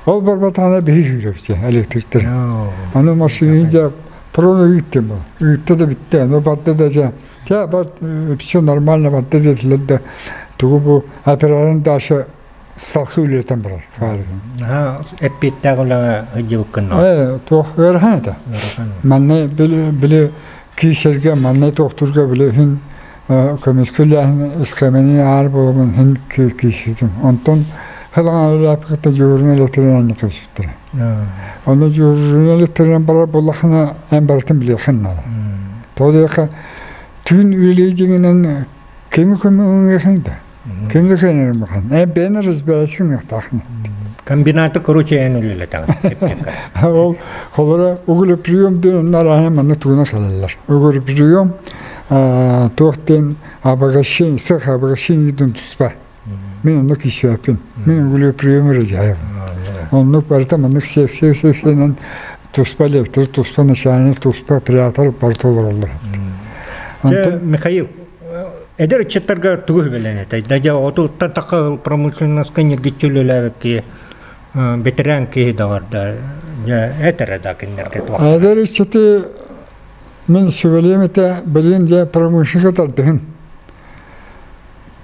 Ол барбатана бей жүрөпче электриктер. Аны машина же проводны гитте була. Гитте де битте. Аны барды да же. Те бар все нормально барды дедилер тугу бу операторын дашы салхы үлетен барар. Ха, эппиттагыла жыбыккын. Туох верхан это. Манны биле кишерге манны токтурга биле хин көмүскүләһин искемени ар болумун хин кишитим. Онтон хылан лапкыта журун электрен кышыптыр. Оны журун электрен барар болахына эн бартын билехин нада. Тодыка түн үлежигинен кеми кеми өңрехин да. Кемде сенер махан. Бенер избәшкин яктахны. Комбинаты короче эн үлеле тагын. Ол холора угли прием ден оннар аян манна тугуна салалар. Угли прием туохтен обогащение, сых обогащение ден туспа. Мен онны кишәпин. Мен угли прием режаев. Онны барта манны всех всех всех туспа лектор, туспа начальник, туспа оператор бартолар олар. Михаил, эдер четтарга тугу белен этэй. Дажа отуттан такы промышленностька нергичүлөләбекки ветеран ки дагарда я этере да киннерге туа. Эдер чети мен сүбелемете билин же промышленность тардыгын.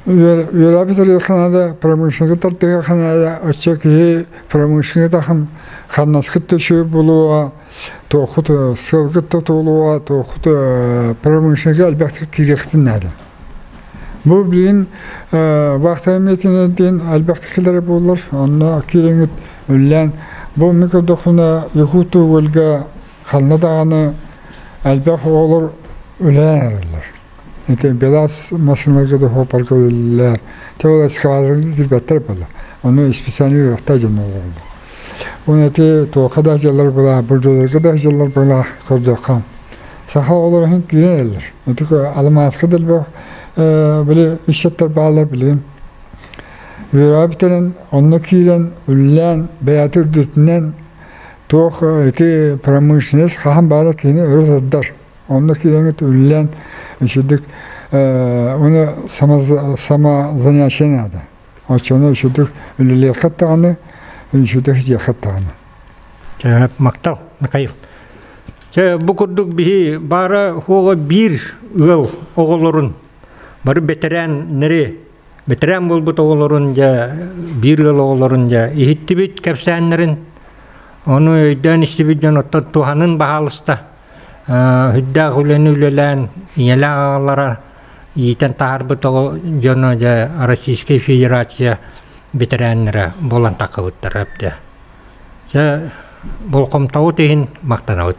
Үөрабитер ханада промышленность тардыгы ханада оче ки промышленность тахан ханнаскыт төшү булуа тохут сылгыт тотулуа тохут промышленность албакты кирехтин нада. Бу билин вакта метинеден албактыкылары булар, онно киренгит үллән бу микродохуна якуту өлгө ханнадаганы албак олор үләрләр. Эте белас машиналарга да хопарга үлләр. Теола скалары дибәттер була. Оны специальный вакта жөн олды. Оны те тоқада жыллар була, бурдуларга да жыллар була көрдөккан. Саха олор хин кирелер. Эте алмаскы дел биле ишеттер баалар билем. Үөрабитенен онно киирен үллээн бэйэтир дүтүнэн Туох ити промышленность хаһан баара киһини өрө тардар. Онно киирэҥит үллээн үчүгдүк уну самозанятие наада. Оччону үчүгдүк үлэлиэххит даҕаны, үчүгдүк ситиэххит даҕаны. Чэ, махтал, Михаил. Чэ, бу курдук биһи баара хуоҕа биир ыал оҕолорун бары бэтэрээннэри бэтэрээн буолбут оҕолорун дьэ биир ыал оҕолорун дьэ иһиттибит кэпсээннэрин ону өйдөөн истибит дьон оттон туһанын баһаалыста үрдээх үлэни үлэлээн ийэлээх аҕалара иитэн таһаарбыт оҕо дьоно дьэ Российскай Федерация бэтэрээннэрэ буолан таххыбыттара эбдэ. Дьэ болҕомтоҕут иһин махтанабыт.